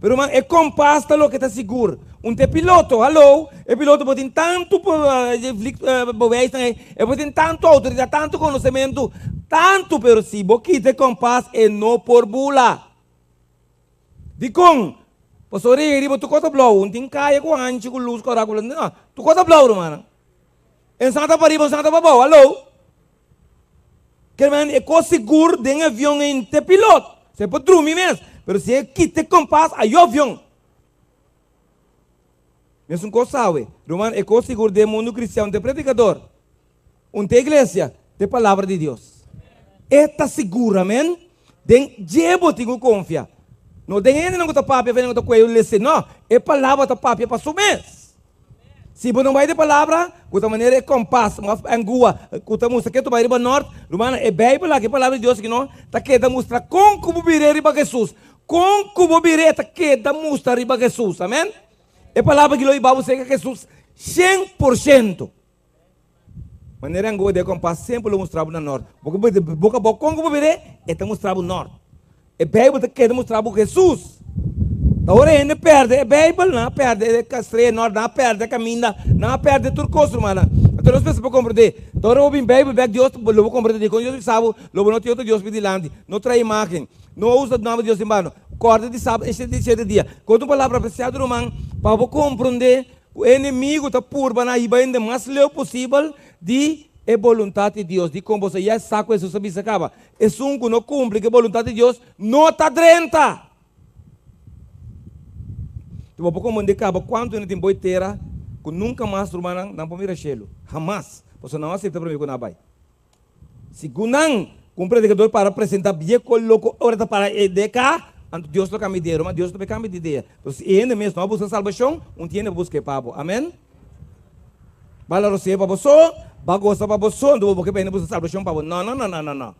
Pero man e kompas ta loke ta sigur. Un ta e piloto, hallo, e piloto por tin tantu bewijsnan ei, e por tin tantu outoridat, tantu konosementu, tantu, pero si bo kita e kompas e no por bula. Dikon? Pasobra ei riba tur kos ta blou. Un tin kaya ku hanchi ku lus kòrá ku no, tur kos ta blou rumannan. Esnan ta pariba, esnan ta pabou. Hallo? Ker men e kos sigur den avion ei te pilot. Se por drumi mes, pero si e kita e kompas ayo avion. Mesun kos awe, ruman, e kos sigur den mundu kristian te predikador. Un te iglesia, te palabra di Dios. E ta sigur, amen. Den dje bo tin ku konfia. No den hendenan ku ta papia, hendenan ku ta kueyo lese. No, e palabra ta papia pa su mes. Si bo no bai den palabra, ku ta manera e kompas òf angua ku ta mustra ke tu bai riba nòrt, rumannan, e Beibel aki, e Palabra di Dios aki no, ta keda mustra kon ku bo bir'é riba Hesus. Kon ku bo bir'é ta keda mustra riba Hesus. Amen. E palabra aki lo hiba bo serka Hesus 100%. Manera e angua di e kompas semper lo mustra bo na nòrt. Bo boka bo kon ku bo bir'é, e ta mustra bo nòrt. E Bijbel ta keda mustra bo Jesus. Ta ora hende perde e Bijbel, nan a perde e strea nort, nan a perde e caminda, nan a perde tur cos, rumannan. Anto nos mester por comprende. Ta ora bo bin Bijbel bek Dios, lo bo comprende dicon Dios bisa bo, lo bo no tin otro Dios mi dilanti, no traha imagen, no usa nomber di Dios en bano, corda di sabat e shete dia. Con un palabra apreciado ruman, pa bo comprende cu e enemigo ta purba na hiba hende mas leu posibel di e boluntad di Dios. Dicon boso ya sa cu Jesus a bisa caba? Esun ku no kumpli ku e boluntat di Dios no ta drenta. Bo por komprendé kaba kuantu hende tin boi tera ku nunka mas rumannan nan por mira shelu. Hamas. Pasobra nan no asepta promé ku nan a bai. Segun nan, ku un predikador para presentá bieko loko ora ta para e deka, anto Dios lo kambia idea. Ruman, Dios no por kambia di idea. Pero si e hende mes no a buska salbashon, un tin hende por buska e pa bo. Amen. Bala rosea pa bo so, ba gosa pa bo so, anto bo bo ke bini buska salbashon pa bo. No, no, no, no, no, no.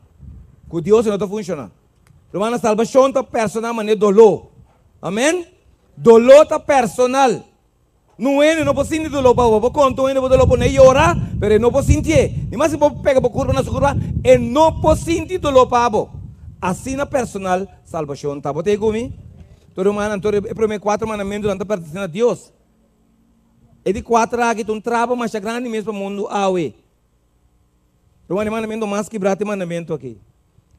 Ku Dios e no ta funshoná. Rumannan, salbashon ta personal manera doló. Amen? Doló ta personal. Nun hende no por sinti doló pa bo. Bo por konta un hende bo doló pone yora, pero e no por sintié. Ni mas si bo pega bo kurpa na su kurpa, e no por sinti doló pa bo. Asina personal salbashon ta. Bo ta ei ku mi? Tur rumannan, tur e promé kuater mandamentunan ta pertenesé na Dios. E di kuater aki ta un traba masha grandi mes pa mundu awe. Ruman, e mandamentu mas kibrá ta e mandamentu aki.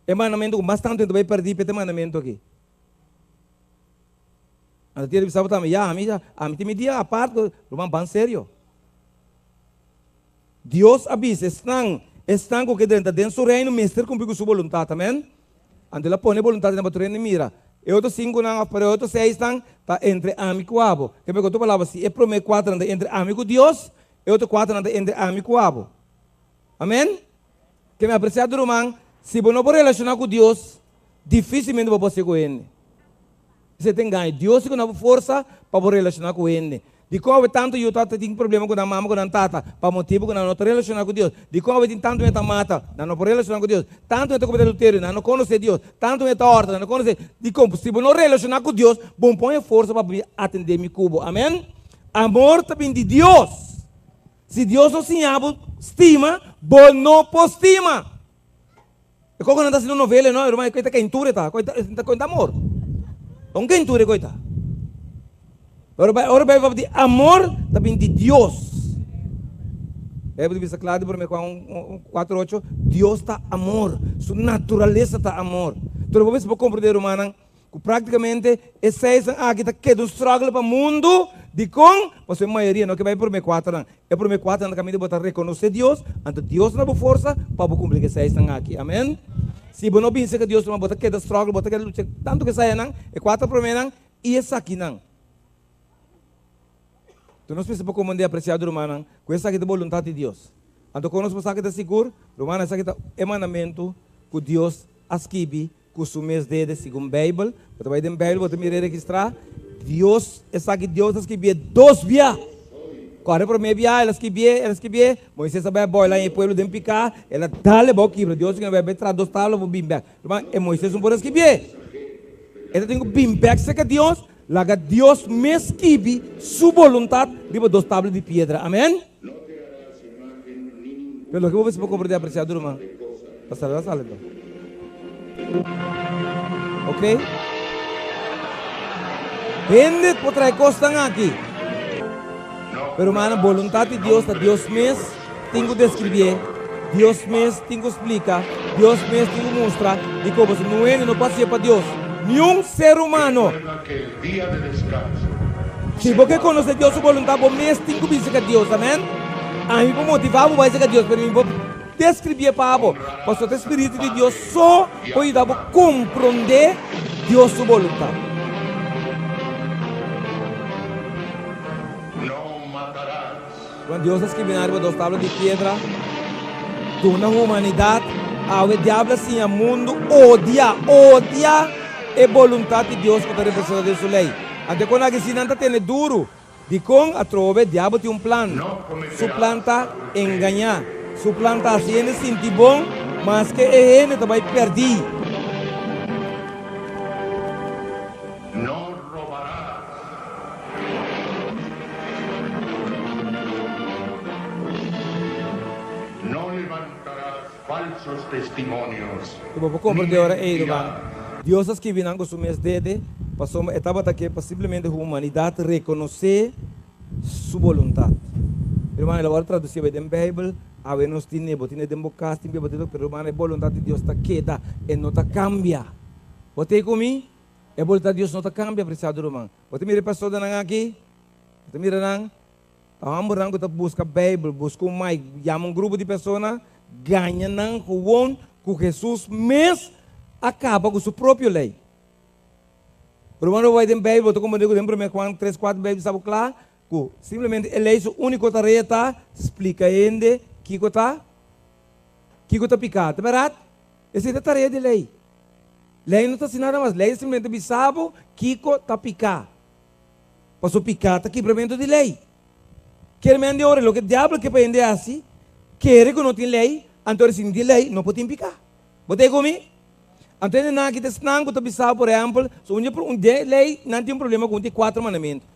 E mandamentu ku mas tantu hende ta bai pèrdí pa e mandamentu aki. Anto tiene bisa bo tambe, ya, ami, ami tin mi dia apart, ruman, ban serio. Dios a bisa esnan, esnan ku ke drenta den su reino mester kumpli ku su boluntat, amen. Anto el a pone e boluntat den bo tur hende mira. E otro sinkunan òf pero e otro seisnan ta entre ami ku abo. Ke ku otro palabra, si e promé kuaternan ta entre ami ku Dios, e otro kuaternan ta entre ami ku abo. Amen? Ke mi apresiado ruman, si bo no por relashoná ku Dios, difísilmente bo por hasi ku hende. Esei ta engaño. Dios ta duna bo forsa pa bo relashoná ku hende. Dikon awe tantu yu ta tin problema ku nan mama ku nan tata? Pa motibu ku nan no ta relashoná ku Dios. Dikon awe tin tantu hende ta mata? Nan no por relashoná ku Dios. Tantu hende ta komete adulterio? Nan no konosé Dios. Tantu hende ta hòrta? Nan no konosé. Dikon? Si bo no relashoná ku Dios, bo no pon e forsa pa bo atendé mi ku bo. Amèn? Amor ta bin di Dios. Si Dios no siña bo stima, bo no por stima. E koko nan ta haciendo novela no, hermano, e koe ta keintura e ta, koe ta, ta koe ta amor. Ta un keintura e koe ta. Pero bai, ora Bijbel papia di amor, ta bin di Dios. Bijbel ta bisa kla di prome Juan 4, 8, Dios ta amor, su naturalesa ta amor. Pero bo mester por comprende, rumannan, Ku práktikamente e seisnan aki ta keda un struggle pa mundu. Dikon? Pasobra e mayoria no ke bai e promé kuaternan. E promé kuaternan ta kaminda bo ta rekonosé Dios, anto Dios ta na bo forsa pa bo kumpli ku e seisnan aki. Amen. Si bo no bin serka Dios ruman, bo ta keda struggle, bo ta keda lucha tantu ku e sayanan, e kuater proménan i esakinan. Anto nos mester por komprendé, apresiado rumannan, ku esaki ta boluntat di Dios. Anto kon nos por sa ku ta sigur? Rumannan, esaki ta e mandamentu ku Dios a skibi Ku su mes dede segun Beibel. Bo ta bai den Beibel bo ta mira e registrá. Dios, esaki Dios a skibié dos bia. Kòrda e promé bia el a skibié, el a skibié, Moises a bai a bòila e pueblo den piká, el a dal e bou kibra. Dios a bai bai traha dos tabla bo bin bèk. Ruman, e Moises no por a skibié. E ta tin ku bin bèk serka Dios, laga Dios mes skibi su boluntat riba dos tabla di piedra. Amèn. Pero loke bo mester por komprendé apresiado ruman, ta sali ta sali to. Ok? Hende por trae kosnan aki. Pero rumannan, boluntat di Dios ta Dios mes tin ku deskribié, Dios mes tin ku splika, Dios mes tin ku mustra dikon pasobra niun hende no por hasié pa Dios. Niun ser humano. Si bo ke konosé Dios su boluntat, bo mes tin ku bin serka Dios. Amèn. Ami por motivá bo bai serka Dios, pero mi por deskribié pa bo, pasobra ta e spiritu di Dios so por yuda bo komprondé Dios su boluntat. Juan Dios a skribi nan riba dos tabla di piedra, Duna humanidat, awe diablo a siña mundu odia, odia e boluntat di Dios ku ta representá den su lei. Ante kon aki si nan ta tene duru. Dikon atrobe diabel tin un plan? No Su cometerás plan ta adulterio. engañá. Su plan ta hasi hende sinti bon, maske e hende ta bai pèrdí. No robarás. No levantarás falsos testimonios, Ku bo por ni komprendé ora ei, ruman. mentirás. Dios a skibi nan ku su mes dede, pasobra e tabata ke pa simplemente humanidat rekonosé Su boluntat. Ruman, el a wòrdu tradusí bai den Beibel, awe nos tine, bo tine den bo kas, tin bo tine, pero ruman, e boluntat di Dios ta keda, e no ta kambia. Bo ta ei ku mi? E boluntat di Dios no ta kambia, apresiado ruman. Bo ta mira e pastornan aki? Bo ta mira nan? Ta hòmbernan ku ta buska Beibel, buska un mic, yama un grupo di persona, gaña nan gewoon ku Hesus mes a kaba ku su propio lei. Ruman bo bai den Beibel, bo ta komprendé ku den Promé Juan tres kuater Beibel sa bo kla ku simplemente e lei su úniko tarea ta splika hende kiko ta kiko ta piká. Ta bèrdat? Esei ta tarea di lei. Lei no ta hasi nada mas. Lei simplemente bisa bo kiko ta piká. Pasobra piká ta kibramentu di lei. Kere men di ora loke diabel ke pa hende hasi, kere ku no tin lei, anto ora si no tin lei no por tin piká. Bo ta e ku mi? Anto hende nan aki ta esnan ku ta bisa por ehèmpel, so un un den lei nan tin un problema ku un di kuater mandamentu.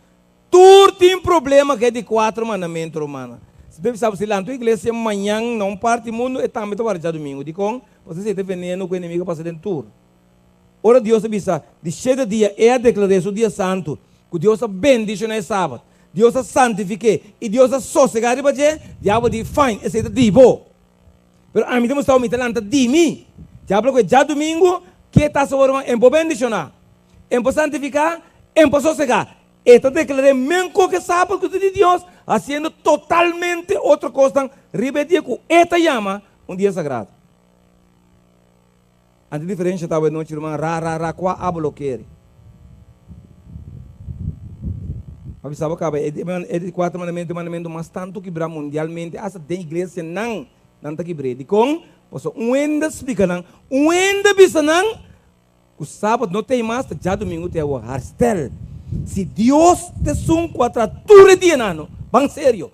Tur tin problema ku e di kuater mandamentu, rumannan. Si bo bisa bo si lanta un iglesia mañan na un parti mundu e tambe ta wòrdu djadumingu. Dikon? Pasobra esei ta e veneno ku e enemigu a pasa den tur. Ora Dios a bisa, di shete dia E a deklar'é su dia santu, ku Dios a bendishoná e sabat, Dios a santifik'é i Dios a sosegá riba dje, diabel di, Fine, esei ta di bo. Pero ami ta mustra bo mi ta lanta di mi. Diabel ku e djadumingu, ke ta sobra ruman? En por bendishoná, en por santifiká, en por sosegá. E ta deklar'é menko ku e sabat ku ta di Dios, hasiendo totalmente otro kosnan riba e dia ku E ta yama un dia sagrado. Anto diferensha ta awe nochi ruman ra ra ra kua abo lo kere. Pa bisa bo kaba e e di kuater mandamentu e mandamentu mas tantu kibrá mundialmente asta den iglesianan nan ta kibr'é. Dikon? Pasobra un hende a splika nan, un hende a bisa nan ku sabat no t'ei mas ta djadumingu t'ei awor. Harstel, si Dios t'esun ku a traha tur e dianan no, ban serio.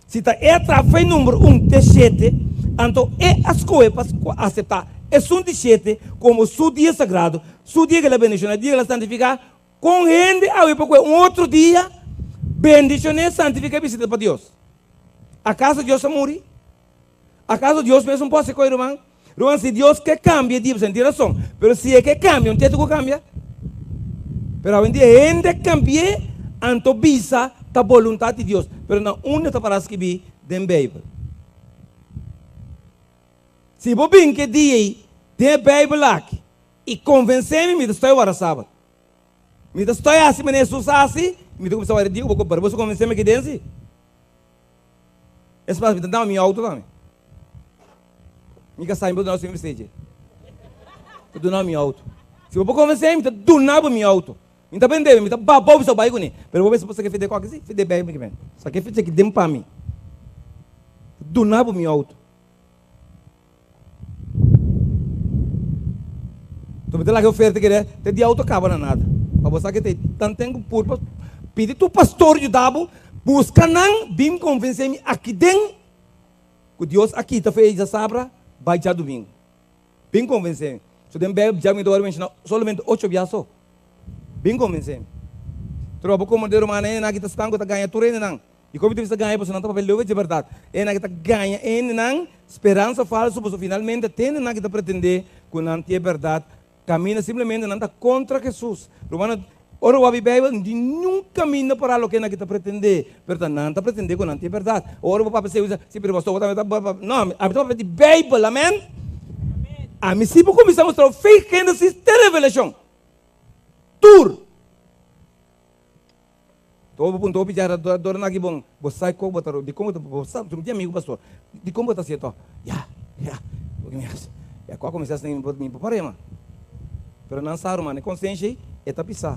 Si ta e a traha fe number un te shete, anto e a skohe pa aseptá esun di shete komo su dia sagrado, su dia ku el a bendishoná, e dia ku el a santifiká. Kon hende awe por kohe un otro dia, bendishoné, santifiká i bisitá pa Dios? Akaso Dios a muri? Akaso Dios mes un por hasi koe, ruman? Ruman, si Dios ke kambia e dia, bo tin rason, pero si e ke kambia, un tetu ku kambia. Pero awendia hende kambi'é, anto bisa ta boluntat di Dios, pero na unda ta para skibí den Beibel? Si bo bin ku e dia ei den e Beibel aki i konvensé mi, mi ta stoi wara sabat. Mi ta stoi hasi manera Hesus a hasi, mi ta kuminsá wara e dia ku bo pero bo sa konvensé mi aki den si. Es mas, mi ta dama mi auto tambe. Mi kasá, mi por duna su Mercedes. Ta duna mi auto. Si bo por konvensé mi, ta duna bo mi auto. Mi ta bende, mi ta babou bisa bai kuné. Pero bo mester por saka fede koki si, fede bai mi kimen. Saka fede ki den pa mi. Ta duna bo mi auto. To mi ta laga e oferta kere te di auto kaba na nada. Pa bo sa ke te tan ten ku pur pa pidi tu pastor yuda bo buska nan bin konvensé mi aki den ku Dios a kita fe djasabra bai djadumingu. Bin konvensé mi. So den Bijbel djadumingu ta wòrdu menshoná solamente ocho bia so. Bin konvensé mi. Troba bo komo de rumannan e nan aki ta stan ku ta gaña tur hendenan. I komo ta bisa gaña pasobra nan ta papia leuwe dje bèrdat. E nan ki ta gaña hendenan speransa falsu pasobra finalmente te hendenan ki ta pretendé ku nan tin e bèrdat kaminda simplemente nan ta kontra Hesus. Rumannan, ora wak Beibel no tin niun kaminda pará loke nan ki ta pretendé, pero ta nan ta pretendé ku nan tin e bèrdat. Ora bo papia esei bo bisa, si pero pastor bo tambe ta papia. No, ami ta papia di Beibel, amen? Ami si por kuminsá mustra bo fe Génesis te Revelashon. Tur! Todo bo punto hopi djara dor na ki bon bo sai ko bo ta dikon bo ta bo sa mi tin amigo pastor dikon bo ta hasi eto ya ya ya ku a kuminsá asina mi por parema pero nan sa ruman e konsenshi ei e ta pisa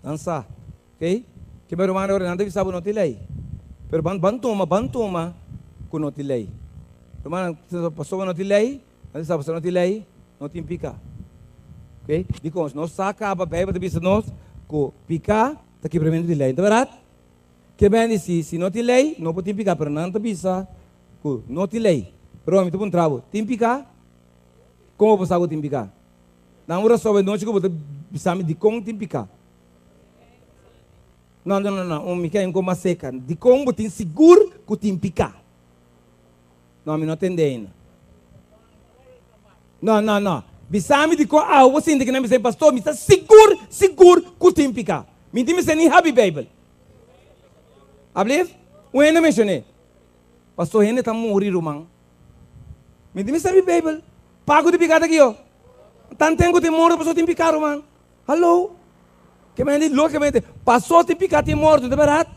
nan sa ok ke mi ruman ora nan ta bisa bo no tin lei pero ban ban tuma ban tuma ku no tin lei ruman pasobra no tin lei. Nan sa pasobra no tin lei, no tin piká. Ok? Dikon? Nos sa kaba, Beibel ta bisa nos ku piká. Ta kibramentu di lei, ta bèrdat? Ke bende si, si no tin lei, no por tin piká, pero nan ta bisa ku no tin lei. Pero ami ta puntra bo, tin piká? Kon bo por sa ku tin piká? Nan un rason nochi ku bo ta bisa mi dikon tin piká. No, no, no, no, un mi ke un kon mas seka. Dikon bo tin sigur ku tin piká? No, mi no tende ainda. No, no, no. Bisa mi dikon awe bo sinti ku nan bisa mi, Pastor, mi ta sigur, sigur ku tin piká. Mi tin mester ni habi Beibel. Ablief? Un hende menshoné. Pastor, hende ta muri, ruman. Mi tin mester habi Beibel. Pago di piká ta ki yo? Tanten ku tin morto, pastor tin piká, ruman. Hallo? Ke men di lógicamente, pasó tin piká tin morto, no ta bèrdat?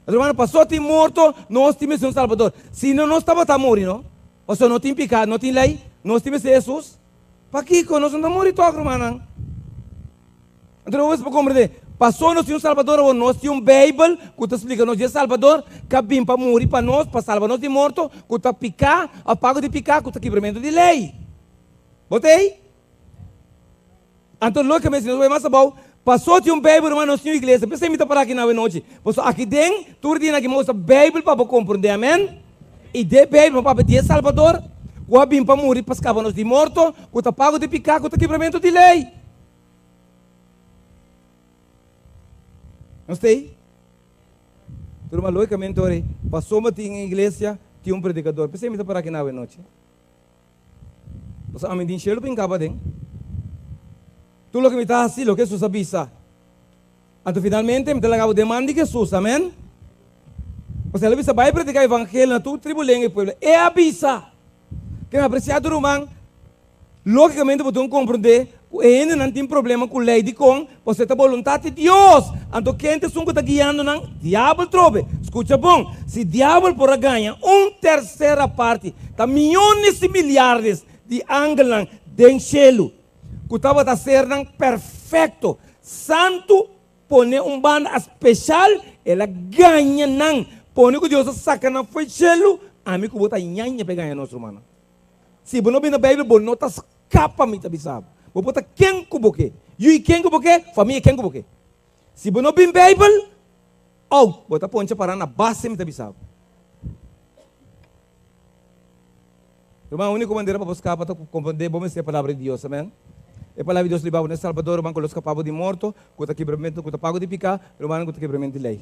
Hermano, pasó tin morto, nos tin mester un Salbador. Si no, nos tabata muri, no? Pasobra no tin piká, no tin lei, nos tin mester Hesus. Pakiko nos no ta muri tòg, rumannan? Anto nos por komprendé, pasó nos tin un Salbador awor, nos tin un Beibel ku ta splika nos di e Salbador ku a bin pa muri pa nos, pa salba nos di morto, ku ta piká, òf pago di piká, ku ta kibramentu di lei. Bo ta ei? Anto lógicamente si nos bai mas abou, pasó tin un Bijbel ruman nos tin un iglesia. P'esei mi ta para aki na anochi. Pasobra aki den tur dia nan aki mi usa Bijbel pa bo komprendé, amen. I den Bijbel mi papia di e Salbador ku a bin pa muri pa skapa nos di morto, ku ta pago di piká, ku ta kibramentu di lei. Nos ta ei? Ruman, lógicamente ora ei, pasobra tin un iglesia, tin un predikador. P'esei mi ta para aki na anochi. Pasobra ami tin shelu pa hincá paden. Tur loke mi ta haci, loke Hesus a bisa. Anto finalmente mi ta laga bo den man di Hesus. Amen. Pasobra el a bisa, Bai predica evangelio na tur tribu, lenga y pueblo. E a bisa. Ke mi aprecia tur ruman, logicamente bo tin comprende cu e hendenan tin problema cu ley. Dicon? Pasobra e ta boluntad di Dios. Anto ken ta esun cu ta guiando nan? Diabel trobe. Scucha bon, si diabel por a gaña un tercera parti, ta miyones y miliardes di angelnan den shelu, cu tabata sernan perfecto, santu, pone un banda special, el a gaña nan. Pone cu Dios a saca nan fo'i shelu, ami cu bo ta ñaña pa e gaña nos, rumannan. Si bo no bini na Bijbel, bo no ta scapa, mi ta bisa bo. Bo por ta ken cu bo ke. Yu i ken cu bo ke, famia ken cu bo ke. Si bo no bin Bijbel, out. Bo ta poncha para na base, mi ta bisa bo. Ruman, unico manera pa bo scapa ta comprende bo mester e Palabra di Dios. Amen. E Palabra di Dios liba bo na e Salbador, ruman, cu lo scapa bo di morto, cu ta kibramento, cu ta pago di pica, rumannan, cu ta kibramento di ley.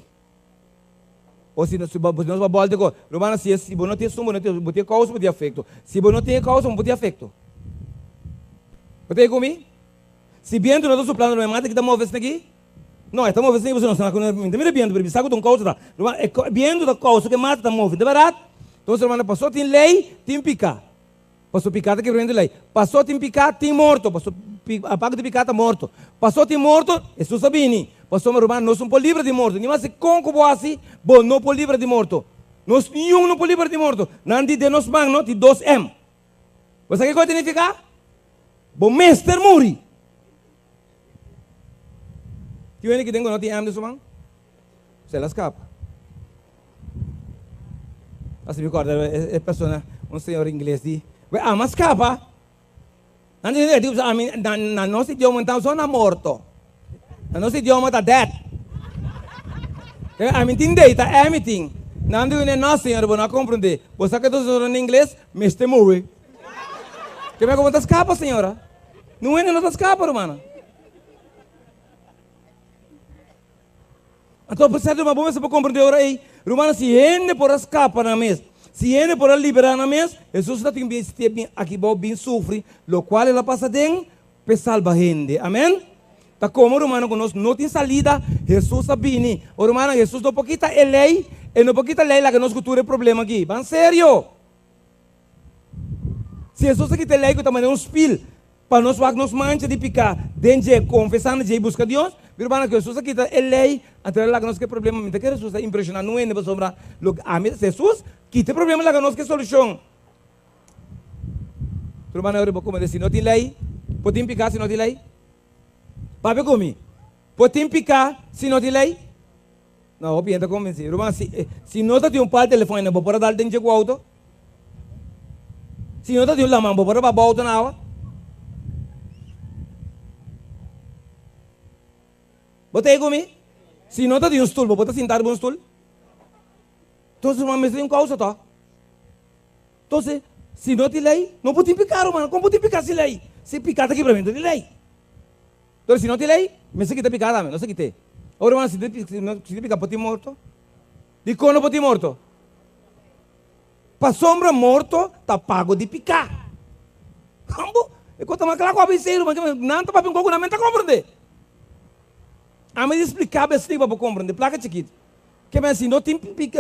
O si si bo nos ba bolta ko, rumannan, si si bo no tin esun, bo no tin, bo tin e kousa, bo tin afekto. Si bo no tin e kousa, bo no por tin afekto. Bo ta ku mi? Si bientu no ta suplando, ruman, e mata ki ta move esaki? No, e ta move esaki pasobra nos ta na, mi ta mira bientu, pero mi sa ku ta un kousa ta. Ruman, e bientu ta kousa ku e mata ta move, ta bèrdat? Entonces, rumannan, pasobra tin lei, tin piká. Paso piká ta kibramentu di lei. Paso tin piká, tin morto. Paso pago di piká ta morto. Paso tin morto, Hesus a bini. Pasobra, ruman, nos no por libra di morto. Ni mas kon ku bo hasi, bo no por libra di morto. Nos niun no por libra di morto. Nan di den nos man no tin dos M. Bo sa kiko e signifiká? Bo mester muri. Tin hende ki den ku no tin M den su man? Se la skapa. Asi mi korda e persona, un señor ingles di, We ama skapa. Nan di, di, ami, na, na nos idioma ta sona morto. Na nos idioma ta dead. Ami tin dei, ta emi tin. Nan di, no señor, bo no a comprende. Bo sa ke ta sona na ingles? Mester muri. Ke me como ta skapa, señora? Nun hende no ta skapa, rumana. Anto por sierto ruman bo mester por komprendé ora ei, rumannan, si hende por a skapa nan mes, si hende por a liberá nan mes, Hesus ta tin bin step bin aki bou bin sufri lokual el a pasa den p'e salba hende. Amen. Ta komo, rumannan, ku nos no tin salida, Hesus a bini. O rumannan, Hesus no por kita e lei, e no por kita lei laga nos ku tur e problema aki. Ban serio! Si Hesus a kita e lei ku ta manera un spil, Pa nos wak nos mancha di piká den dje, konfesá na dje i buska Dios. Mi rumannan, ku Hesus a kita e lei, anto el a laga nos ku e problema. Mi ta kere Hesus ta impreshoná nu hende pasobra loke ami ta Hesus kita e problema laga nos ku e solushon. Mi rumannan, ora bo komprendé si no tin lei, por tin piká si no tin lei? Papia ku mi, por tin piká si no tin lei? No, hopi hende ta konvensí. Ruman, si, si no ta tin un par telefòn ainda, bo por a dal den dje ku outo? Si no ta tin un laman, bo por a baba outo na awa? Bo ta ei ku mi? Si no tabatin un stul, bo por ta sinta riba un stul? Entonces, ruman, mester tin un causa toch? Entonces, si no tin ley, no por tin pica, ruman. Con por tin pica sin ley? Si pica ta kibramiento di ley. Entonces, si no tin ley, mester kita pica tambe. Nos ta kit'é. Ora, ruman, si tin pica, por tin morto? Dikon no por tin morto? Pasobra morto ta pago di piká. Kambo, e kos ta mas kla ku a bisei, ruman, nan ta papia un kos ku nan men ta komprendé. Ami di splika bo esei pa bo komprendé, plaka chikitu. Ke men si no tin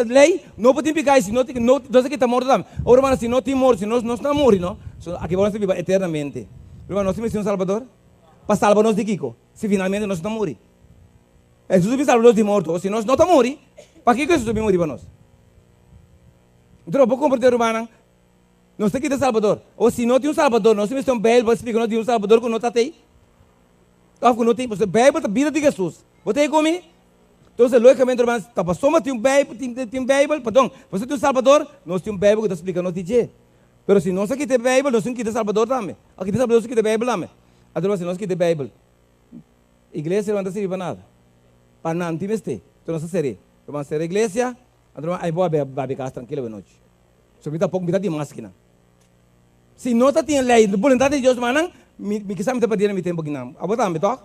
lei, no por tin piká, i si no tin, no, nos a kita morto tambe. Ora, ruman, si no tin morto, si nos, nos no a muri, no, so aki bo nos ta biba eternamente. Ruman, nos tin mester un Salbador? Pa salba nos di kiko? Si finalmente nos no ta muri. Hesus a bin salba nos di morto, si nos no ta muri, pakiko Hesus a bin muri pa nos? Enton bo komprende, rumannan, nos ta kita Salbador. O si no tin un Salbador, nos ta mester un Bijbel pa splika nos di un Salbador ku no ta tei, òf ku no tin. Pasobra Bijbel ta bida di Hesus. Bo ta ei ku mi? Entonces, lógicamente, ruman, ta pasobra tin un Bijbel, tin, tin Bijbel, perdon, pasobra tin un Salbador, nos tin un Bijbel ku ta splika nos di dje. Pero si nos a kita e Bijbel, nos tin kita Salbador tambe. A kita Salbador, nos tin kita Bijbel tambe. Anto, si nos kita e Bijbel, iglesia no ta sirbi pa nada. Pa nan tin mester. Enton nos ta ser'é. Ruman, sera iglesia. Anto ruman, ay bo a babi kas trankilo be nochi. So mi tampoco mi ta di mas kinan. Si no ta tin ley, boluntad di Dios rumannan, mi mi kisa mi ta perdiendo mi tempo kinan. Abo tambe tok?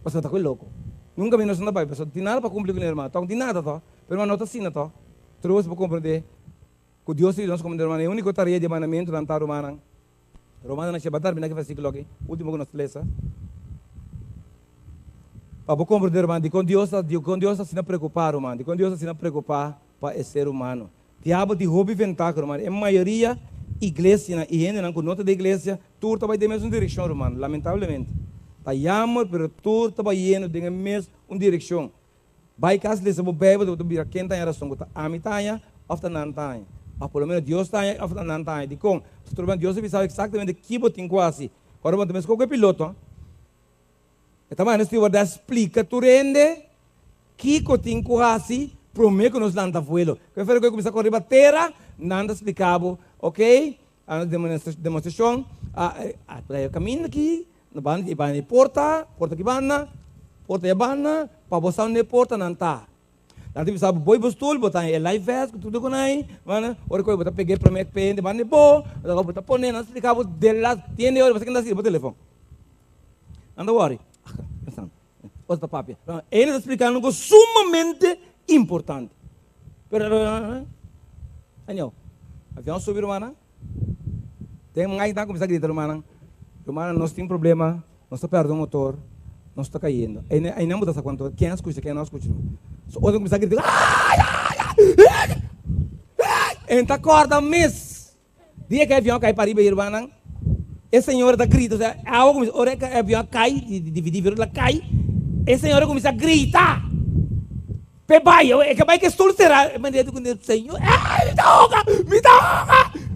Pasobra ta koe loko. Nunka mi no ta bai pasobra tin nada pa kumpli ku ne ruman tok, tin nada tok. Pero ruman no ta asina tok. Tur bo comprende ku Dios ta yuda nos comprende ruman e uniko tarea di e mandamentunan ta rumannan. Romanonan sheba termina ki versikulo aki, ultimo ku nos lesa. Pa bo komprende, ruman, dikon Dios ta, dikon Dios ta asina preokupá, ruman, dikon Dios ta asina preokupá pa e ser humano. Diabel tin hopi ventaha, ruman. E mayoria iglesianan i hendenan ku no ta den iglesia, tur ta bai den e mesun direkshon, ruman, lamentablemente. Ta yammer, pero tur ta bayendo den e mes un direkshon. Bai kas lesa bo Bijbel bo ta mira ken ta haña rason ku ta ami ta haña òf ta nan ta haña. Òf por lo menos Dios ta haña òf ta nan ta haña. Dikon? Pasobra Dios a bisa bo eksaktamente ki bo tin ku hasi. Ora bo ta meskos ku e piloto, e ta manda e stewardess splika tur hende kiko tin ku hasi promé ku nos lanta vuelo. Ku e kuminsá kore riba tera, nan ta splika bo, ok, a demostrashon, a kaminda aki, Na banda di banda di porta, porta ki banda, porta ya banda, pa bo sa unda e portanan ta. Nan ta bisa bo boi bo stul, bo ta haña e life vest ku tur ku nan, banda, ora ku bo ta pega e prome pende banda di bo, bo ta pone, nan ta splika bo de las tiende ora bo sa kenda sirbi bo telefon. Nan ta wòri, ora ta papia. Ene ta splika algo sumamente importante. Pero, anyhow, avion subi rumannan. Den un aña nan kuminsá grita rumannan, Rumannan nos tin problema, nos ta pèrdè motor, nos ta kayendo. Einan bo ta sa kuantu ken a skucha, ken no a skucha. So otro kuminsá grita, Ai! Ai! Ai! Ai! E ta kòrda mes dia ku e avion a kai pariba ei rumannan, e señora ta grita, osea awa kuminsá, ora e avion a kai, dividí, el a kai, e señora kuminsá grita. P'e bai, e ka bai ku e stul será. E manera di ku Señor, Ey, mi ta hoga, mi ta hoga!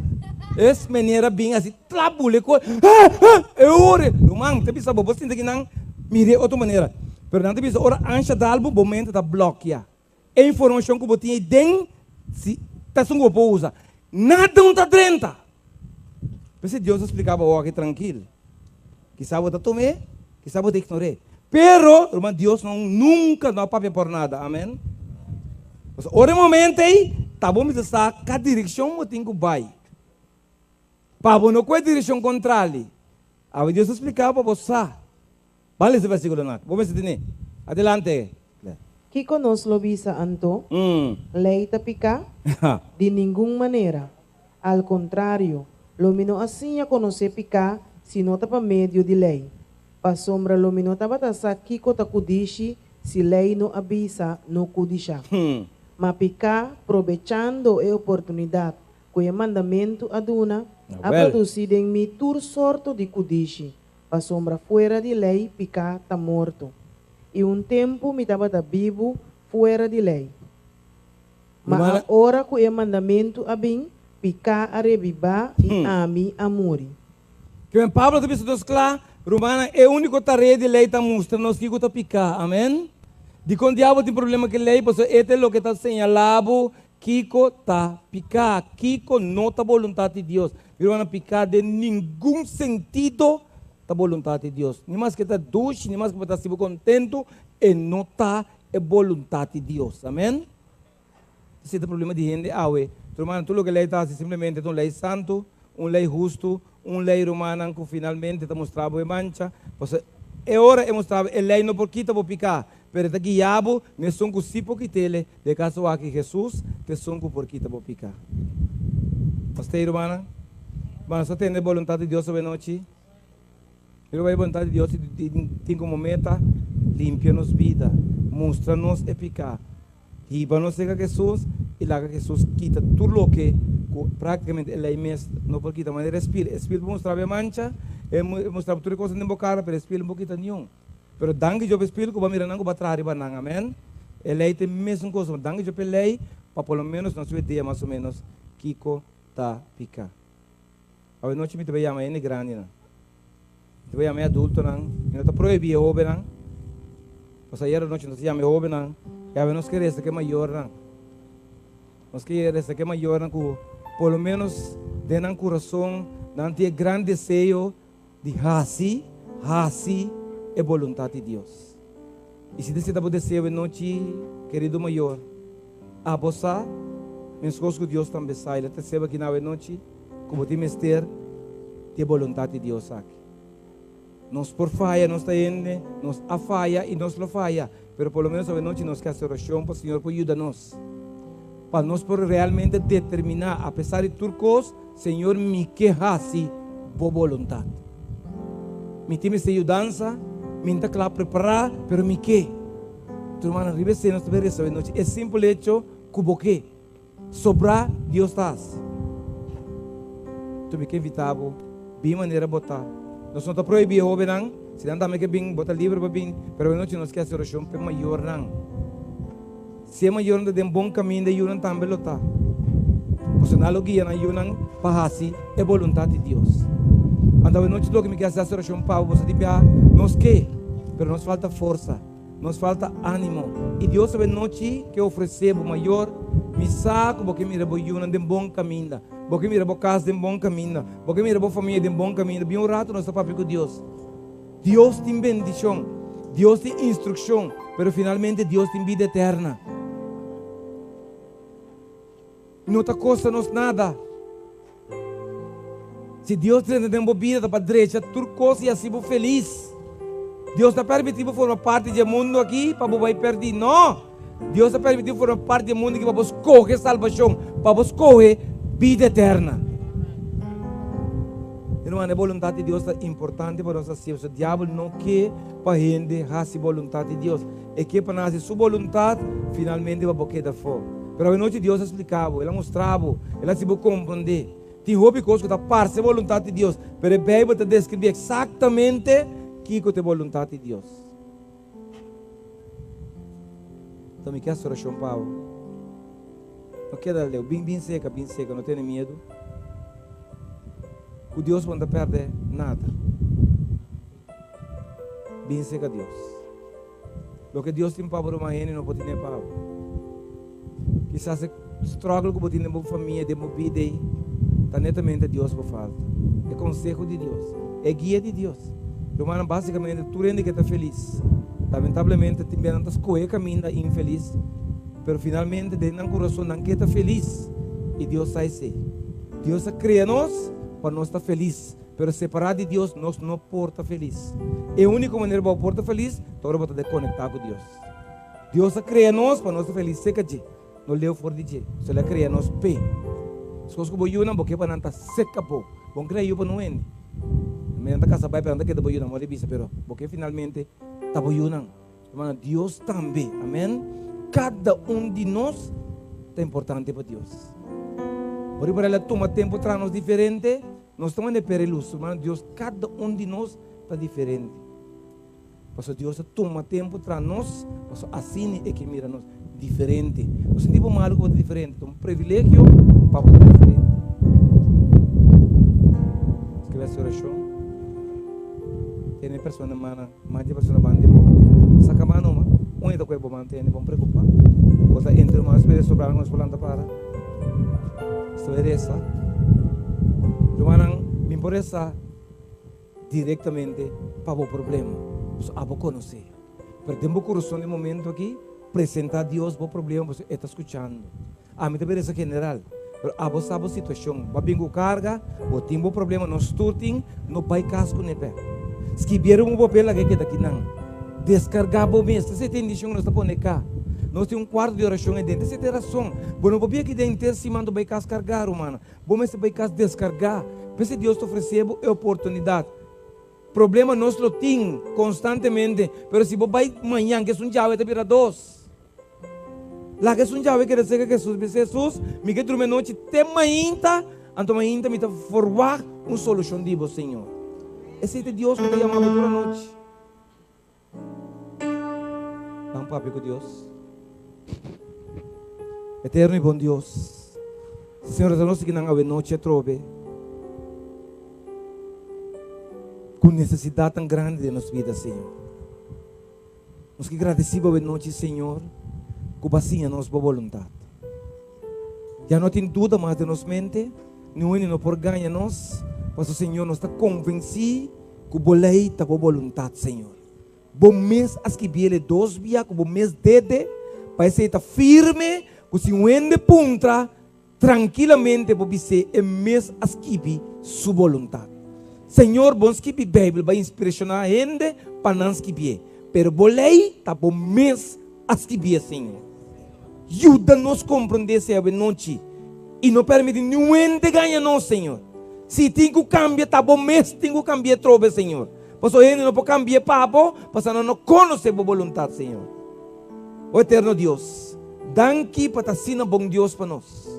Es manera bin asi trap bule ku, e ora, ruman, mi ta bisa bo, bo sinta kinan mira e otro manera. Pero nan ta bisa ora ansha dal bo, bo mente ta blòkia. E informashon ku bo tin ei den, si ta esun ku bo por usa. Nada no ta drenta. P'esei Dios a splika bo awor aki trankil. Kisa bo ta tum'é, kisa bo ta ignor'é. Pero, ruman, Dios no nunka no a papia por nada. Amen. Pasobra ora e momento ei, ta bo mester sa ka direkshon bo tin ku bai. Pa bo no kue direkshon kontrali. Awe Dios ta splika bo pa bo sa. Ban lesa e versikulonan aki. Bo mester tene. Adelante. Kiko nos lo bisa anto? Lei ta piká? Di ningun manera! Al kontrario, lo mi no a siña konosé piká si no ta pa medio di lei. Pasobra lo mi no tabata sa kiko ta kudishi si lei no a bisa no kudishá. Ma piká, probechando e oportunidat ku e mandamentu a duna, a produsí den mi tur sorto di kudishi, pasobra fuera di lei piká ta morto. I un tempu mi tabata bibu fuera di lei. Ma ora ku e mandamentu a bin, piká a rebibá i ami a muri. Kimen Pablo ta bisa nos kla, Rumannan, e úniko tarea di lei ta mustra nos kiko ta piká. Amèn. Dikon diabel tin problema ku e lei? Pasobra e ta e loke ta señalá bo kiko ta piká, kiko no ta boluntat di Dios. Mi rumannan, piká den ningun sentido. ta boluntat di Dios. Ni maske ta dushi, ni maske bo ta hasi bo kontentu, e no ta e boluntat di Dios. Amen? Esei ta e problema di hende awe. Rumannan, tur loke lei ta hasi simplemente ta un lei santu, un lei hustu, un lei, rumannan, ku finalmente ta mustra bo e mancha. Pasobra e ora e mustra bo, e lei no por kita bo piká, pero e ta guia bo na esun ku sí por kit'el, den e kaso aki Hesus ta esun ku por kita bo piká. Nos ta ei, rumannan? Bo nos ta tende e boluntat di Dios awenochi? Riba e boluntat di Dios tin komo meta limpia nos bida, mustra nos e piká. Hiba nos serka Hesus i laga Hesus kita tur loke ku práktikamente e lei mes no por kita. Manera e spil, e spil por mustra bo e mancha, e mustra bo tur e kosnan den bo kara, pero e spil no por kita niun. Pero danki Dios pa e spil ku bo a mira nan ku bo a traha riba nan. Amen. E lei ta e mesun kos. Danki Dios pa e lei pa por lo ménos nos su idea mas o ménos kiko ta piká. Awe nochi mi ta bai yama hende grandinan. Mi ta bai yama e adultonan. Mi no ta prohibí e hóbennan. Pasobra ayera nochi nos a yama e hóbennan i awe nos ke resta ku e mayornan. Nos ke resta ku e mayornan ku por lo ménos den nan kurason nan tin e gran deseo di hasi, hasi e boluntat di Dios. I si ta bo deseo e nochi, kerido mayor, abo sa, meskos ku Dios tambe sa, el a trese bo aki na awe nochi, ku bo tin mester di e boluntat di Dios aki. Nos por faya, nos ta hende, nos a faya i nos lo faya, pero por lo menos awe nochi nos ke hasi orashon pa Señor por yuda nos, pa nos por realmente determiná, apesar di tur kos, Señor, mi ke hasi bo boluntat. Mi tin mester yudansa, mi no ta kla prepará, pero mi ke. Tu rumannan, riba esei nos ta bai resa awe nochi, e simpel hecho ku bo ke. Sobrá Dios ta hasi. Tu mi ke invitá bo, bin manera bo ta. Nos no ta prohibí e hóbennan, si nan tambe ke bin, bo ta liber pa bin, pero awe nochi nos ke hasi orashon pa e mayornan. Si e mayornan ta den bon kaminda, e yunan tambe lo ta. Pasobra nan lo guia nan yunan pa hasi e boluntat di Dios. Anto awe nochi loke mi ke hasi hasi orashon pa bo, boso tin biaha, nos ke, pero nos falta forsa. Nos falta ánimo. I Dios awe nochi ke ofresé bo mayor, Mi sa ku bo ke mira bo yunan den bon kaminda. Bo ke mira bo kas den bon kaminda. Bo ke mira bo famia den bon kaminda. Bin un ratu nos ta papia ku Dios. Dios tin bendishon. Dios tin instrukshon. Pero finalmente Dios tin bida eterna. No ta kosta nos nada. Si Dios drenta den bo bida ta pa drecha tur kos i hasi bo felis. Dios ta permití bo forma parti di e mundu aki pa bo bai pèrdí? No! Dios ta permití bo forma parti di e mundu aki pa bo skohe salbashon, pa bo skohe bida eterna. Hermano, e boluntat di Dios ta importante pa nos hasi, pasobra diabel no ke pa hende hasi boluntat di Dios. E ke pa nan hasi su boluntat, finalmente pa bo keda afó. Pero awenochi Dios a splika bo, El a mustra bo, El a hasi bo komprondé. Tin hopi kos ku ta parse boluntat di Dios, pero e Beibel ta deskribí eksaktamente kiko ta e boluntat di Dios. Anto mi ke hasi orashon pa bo. No keda leu, bin bin seka, bin seka, no tene miedu. Ku Dios bo no ta pèrdè nada. Bin seka Dios. Loke Dios tin pa bo ruman hende no por tine pa bo. Kisas e struggle ku bo tin den bo famia, den bo bida ei, ta netamente Dios bo falta. E konseho di Dios, e guia di Dios. Rumannan, basikamente tur hende ke ta felis. Lamentablemente tin bia nan ta skohe kaminda infelis, pero finalmente den nan kurason nan ke ta felis. I Dios sa esei. Dios a krea nos pa nos ta felis. Pero separá di Dios nos no por ta felis. E úniko manera pa bo por ta felis ta ora bo ta dekonektá ku Dios. Dios a krea nos pa nos ta felis serka dje, no leu for di dje. So el a krea nos p'e. Meskos ku bo yunan, bo ke pa nan ta serka bo. Bo no krea yu pa no hende. Mi nan ta kasa bai, pero nan ta keda bo yunan, bo a bisa, pero bo ke finalmente ta bo yunan. Hermano, Dios tambe. Amen. Kada un di nos ta importante pa Dios. Por ejemplo, el a tuma tempo traha nos diferente, nos ta manda pere luz. Hermano, Dios, kada un di nos ta diferente. Pasobra Dios a tuma tempo traha nos, pasobra asina e ke mira nos diferente. No sinti bo malu ku bo ta diferente, ta un privilegio pa bo ta diferente. Escribe esta oracion. Tene persona mana. Mas di persona ban di bo saka man numa, un e ta koe bo man tene, bon preocupa. Bo ta entre mas bere sobra algo nos por lanta para. Estoy resa. Rumannan, mi por resa. direktamente pa bo problema. Pasobra abo konosé. Pero den bo kurason den momento aki, presentá Dios bo problema pasobra E ta skuchando. Ami ta bira general, pero abo sa bo situashon. Bo a bin ku karga, bo tin bo problema, nos tur tin, no bai kas kuné p'e. Skibié riba un papel laga e keda kinan. Deskargá bo mes. Esei ta e indishon ku nos ta pone ka. Nos tin un kuarto di orashon ei den. Esei ta e rason. Bo no por bia aki den henter siman ta bai kas kargá, rumannan. Bo mester bai kas deskargá. P'esei Dios ta ofresé bo e oportunidat. Problema nos lo tin konstantemente, pero si bo bai mañan ku esun djawe ta bira dos. Laga esun djawe keda serka Hesus, bisa Hesus, mi ke drumi anochi te mainta, anto mainta mi ta forwagt un solushon di bo, Señor. Esei ta Dios ku ta yama bo tur anochi. Ban papia ku Dios. Eterno i bon Dios, Señor, ta nos aki nan awenochi atrobe ku nesesidat tan grandi den nos bida, Señor. Nos ke gradesí bo awenochi, Señor, ku bo a siña nos bo boluntat. Ya no tin duda mas den nos mente, niun hende no por gaña nos, pasobra, Señor, nos ta konvensí ku bo lei ta bo boluntat, Señor. Bo mes a skibiel e dos bia ku bo mes dede, pa esei ta firme ku si un hende puntra, Trankilamente bo bis'é e mes a skibi su boluntat. Señor, bon skibi Bijbel bai inspirashoná hende pa nan skibié, pero bo lei ta bo mes a skibié, Señor. Yuda nos komprondé esei awenochi i no permití niun hende gaña nos, Señor. Si tin ku kambia, ta bo mes tin ku kambi'é trobe, Señor. Pasobra hende no por kambi'é pa bo, pasobra nan no konosé bo boluntat, Señor. O eterno Dios, danki pa ta asina bon Dios pa nos.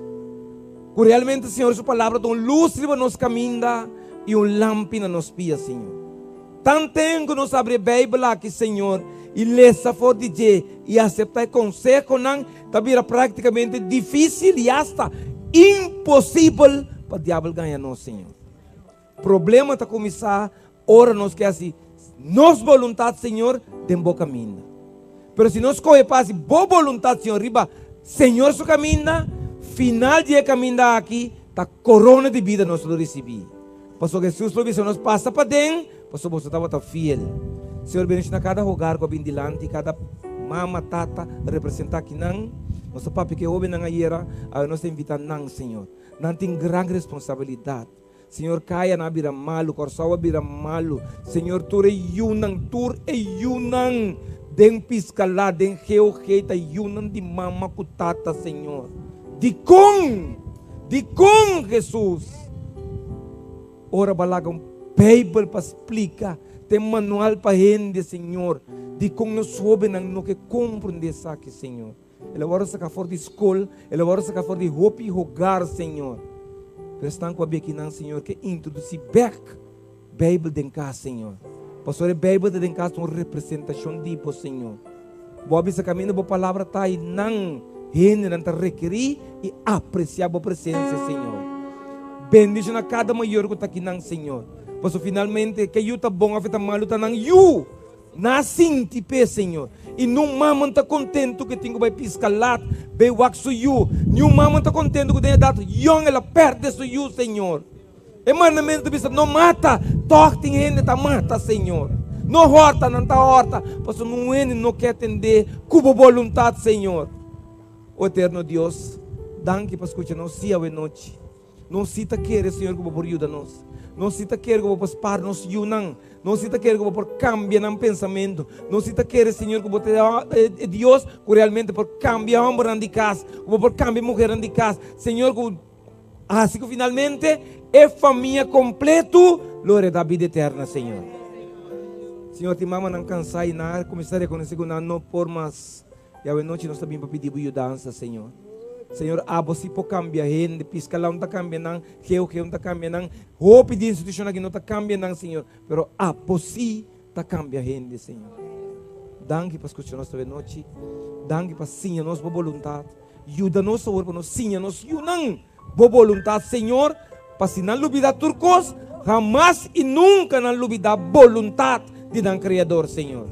Ku realmente, Señor, su palabra ta un lus riba nos kaminda i un lampi na nos pia, Señor. Tanten ku nos abri e Beibel aki, Señor, i lesa for di dje i aseptá e konsehonan, ta bira práktikamente difísil i asta imposibel pa diabel gaña nos, Señor. Problema ta kuminsá ora nos ke hasi nos boluntat, Señor, den bo kaminda. Pero si nos skohe pa hasi bo boluntat, Señor, riba Señor su kaminda, final di e kaminda aki ta korona di bida nos lo risibí. Pasobra Hesus lo bisa nos, Pasa paden, pasobra boso tabata fiel. Señor, bendishoná kada hogar ku a bin dilanti, kada mama, tata representá akinan. Nos ta papia ku e hóbennan ayera, awe nos ta invitá nan, Señor. Nan tin gran responsabilidat. Señor kaya nan a bira malu, Kòrsou a bira malu. Señor tur e yunan, tur e yunan den Piscalá, den GOG ta yunan di mama ku tata, Señor. Dikon? Dikon, Hesus? Ora bo a laga un Beibel pa splika, ten manual pa hende, Señor. Dikon nos hóbennan no ke komprendé esaki, Señor? El a wòrdu saká for di skol, el a wòrdu saká for di hopi hogar, Señor. Pero esnan ku a bia akinan, Señor, ke introdusí bèk Beibel den kas, Señor. Pasobra e Beibel ta den kas ta un representashon di Bo, Señor. Bo a bisa kaminda Bo palabra ta i nan hendenan ta rekerí i apresiá Bo presensia, Señor. Bendishoná kada mayor ku ta akinan, Señor. Pasobra finalmente ke yu ta bon òf e ta malu ta nan yu. Nan a sinti p'e, Señor. I niun mama no ta kontentu ku e tin ku bai piska lat, bai wak su yu. Niun mama no ta kontentu ku den edat yòn el a pèrdè su yu, Señor. E mandamentu ta bisa, No mata, tòg tin hende ta mata, Señor. No hòrta, nan ta hòrta, pasobra niun hende no ke atendé ku bo boluntat, Señor. O eterno Dios, danki pa skucha nos sí awenochi. Nos sí ta kere, Señor, ku Bo por yuda nos. Nos sí ta kere ku Bo por spar nos yunan. Nos sí ta kere ku Bo por kambia nan pensamentu. Nos sí ta kere, Señor, ku Bo ta e Dios ku realmente por kambia hòmbernan di kas, ku Bo por kambia muhernan di kas. Señor, ku hasi ku finalmente e famia kompletu lo heredá bida eterna, Señor. Señor, tin mamanan kansá i nan a kuminsá rekonosé ku nan no por mas. I awe nochi nos ta bin pa pidi bo yudansa, Señor. Señor, abo si por cambia hende. Piscalao no ta cambia nan, GOG no ta cambia nan, hopi di institucion aki no ta cambia nan, Señor. Pero abo si ta cambia hende, Señor. Danki pa scucha nos awe nochi. Danki pa siña nos bo boluntad. Yuda nos awor pa nos siña nos yunan bo boluntad, Señor, pa si nan lubida tur cos, hamas y nunca nan lubida boluntad di nan Creador, Señor.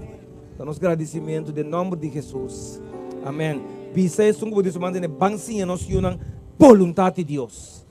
Ta nos gradicimento den nomber di Jesus. Amen. Bisa esun cu bo di su man tene, ban siña nos yunan boluntad di Dios.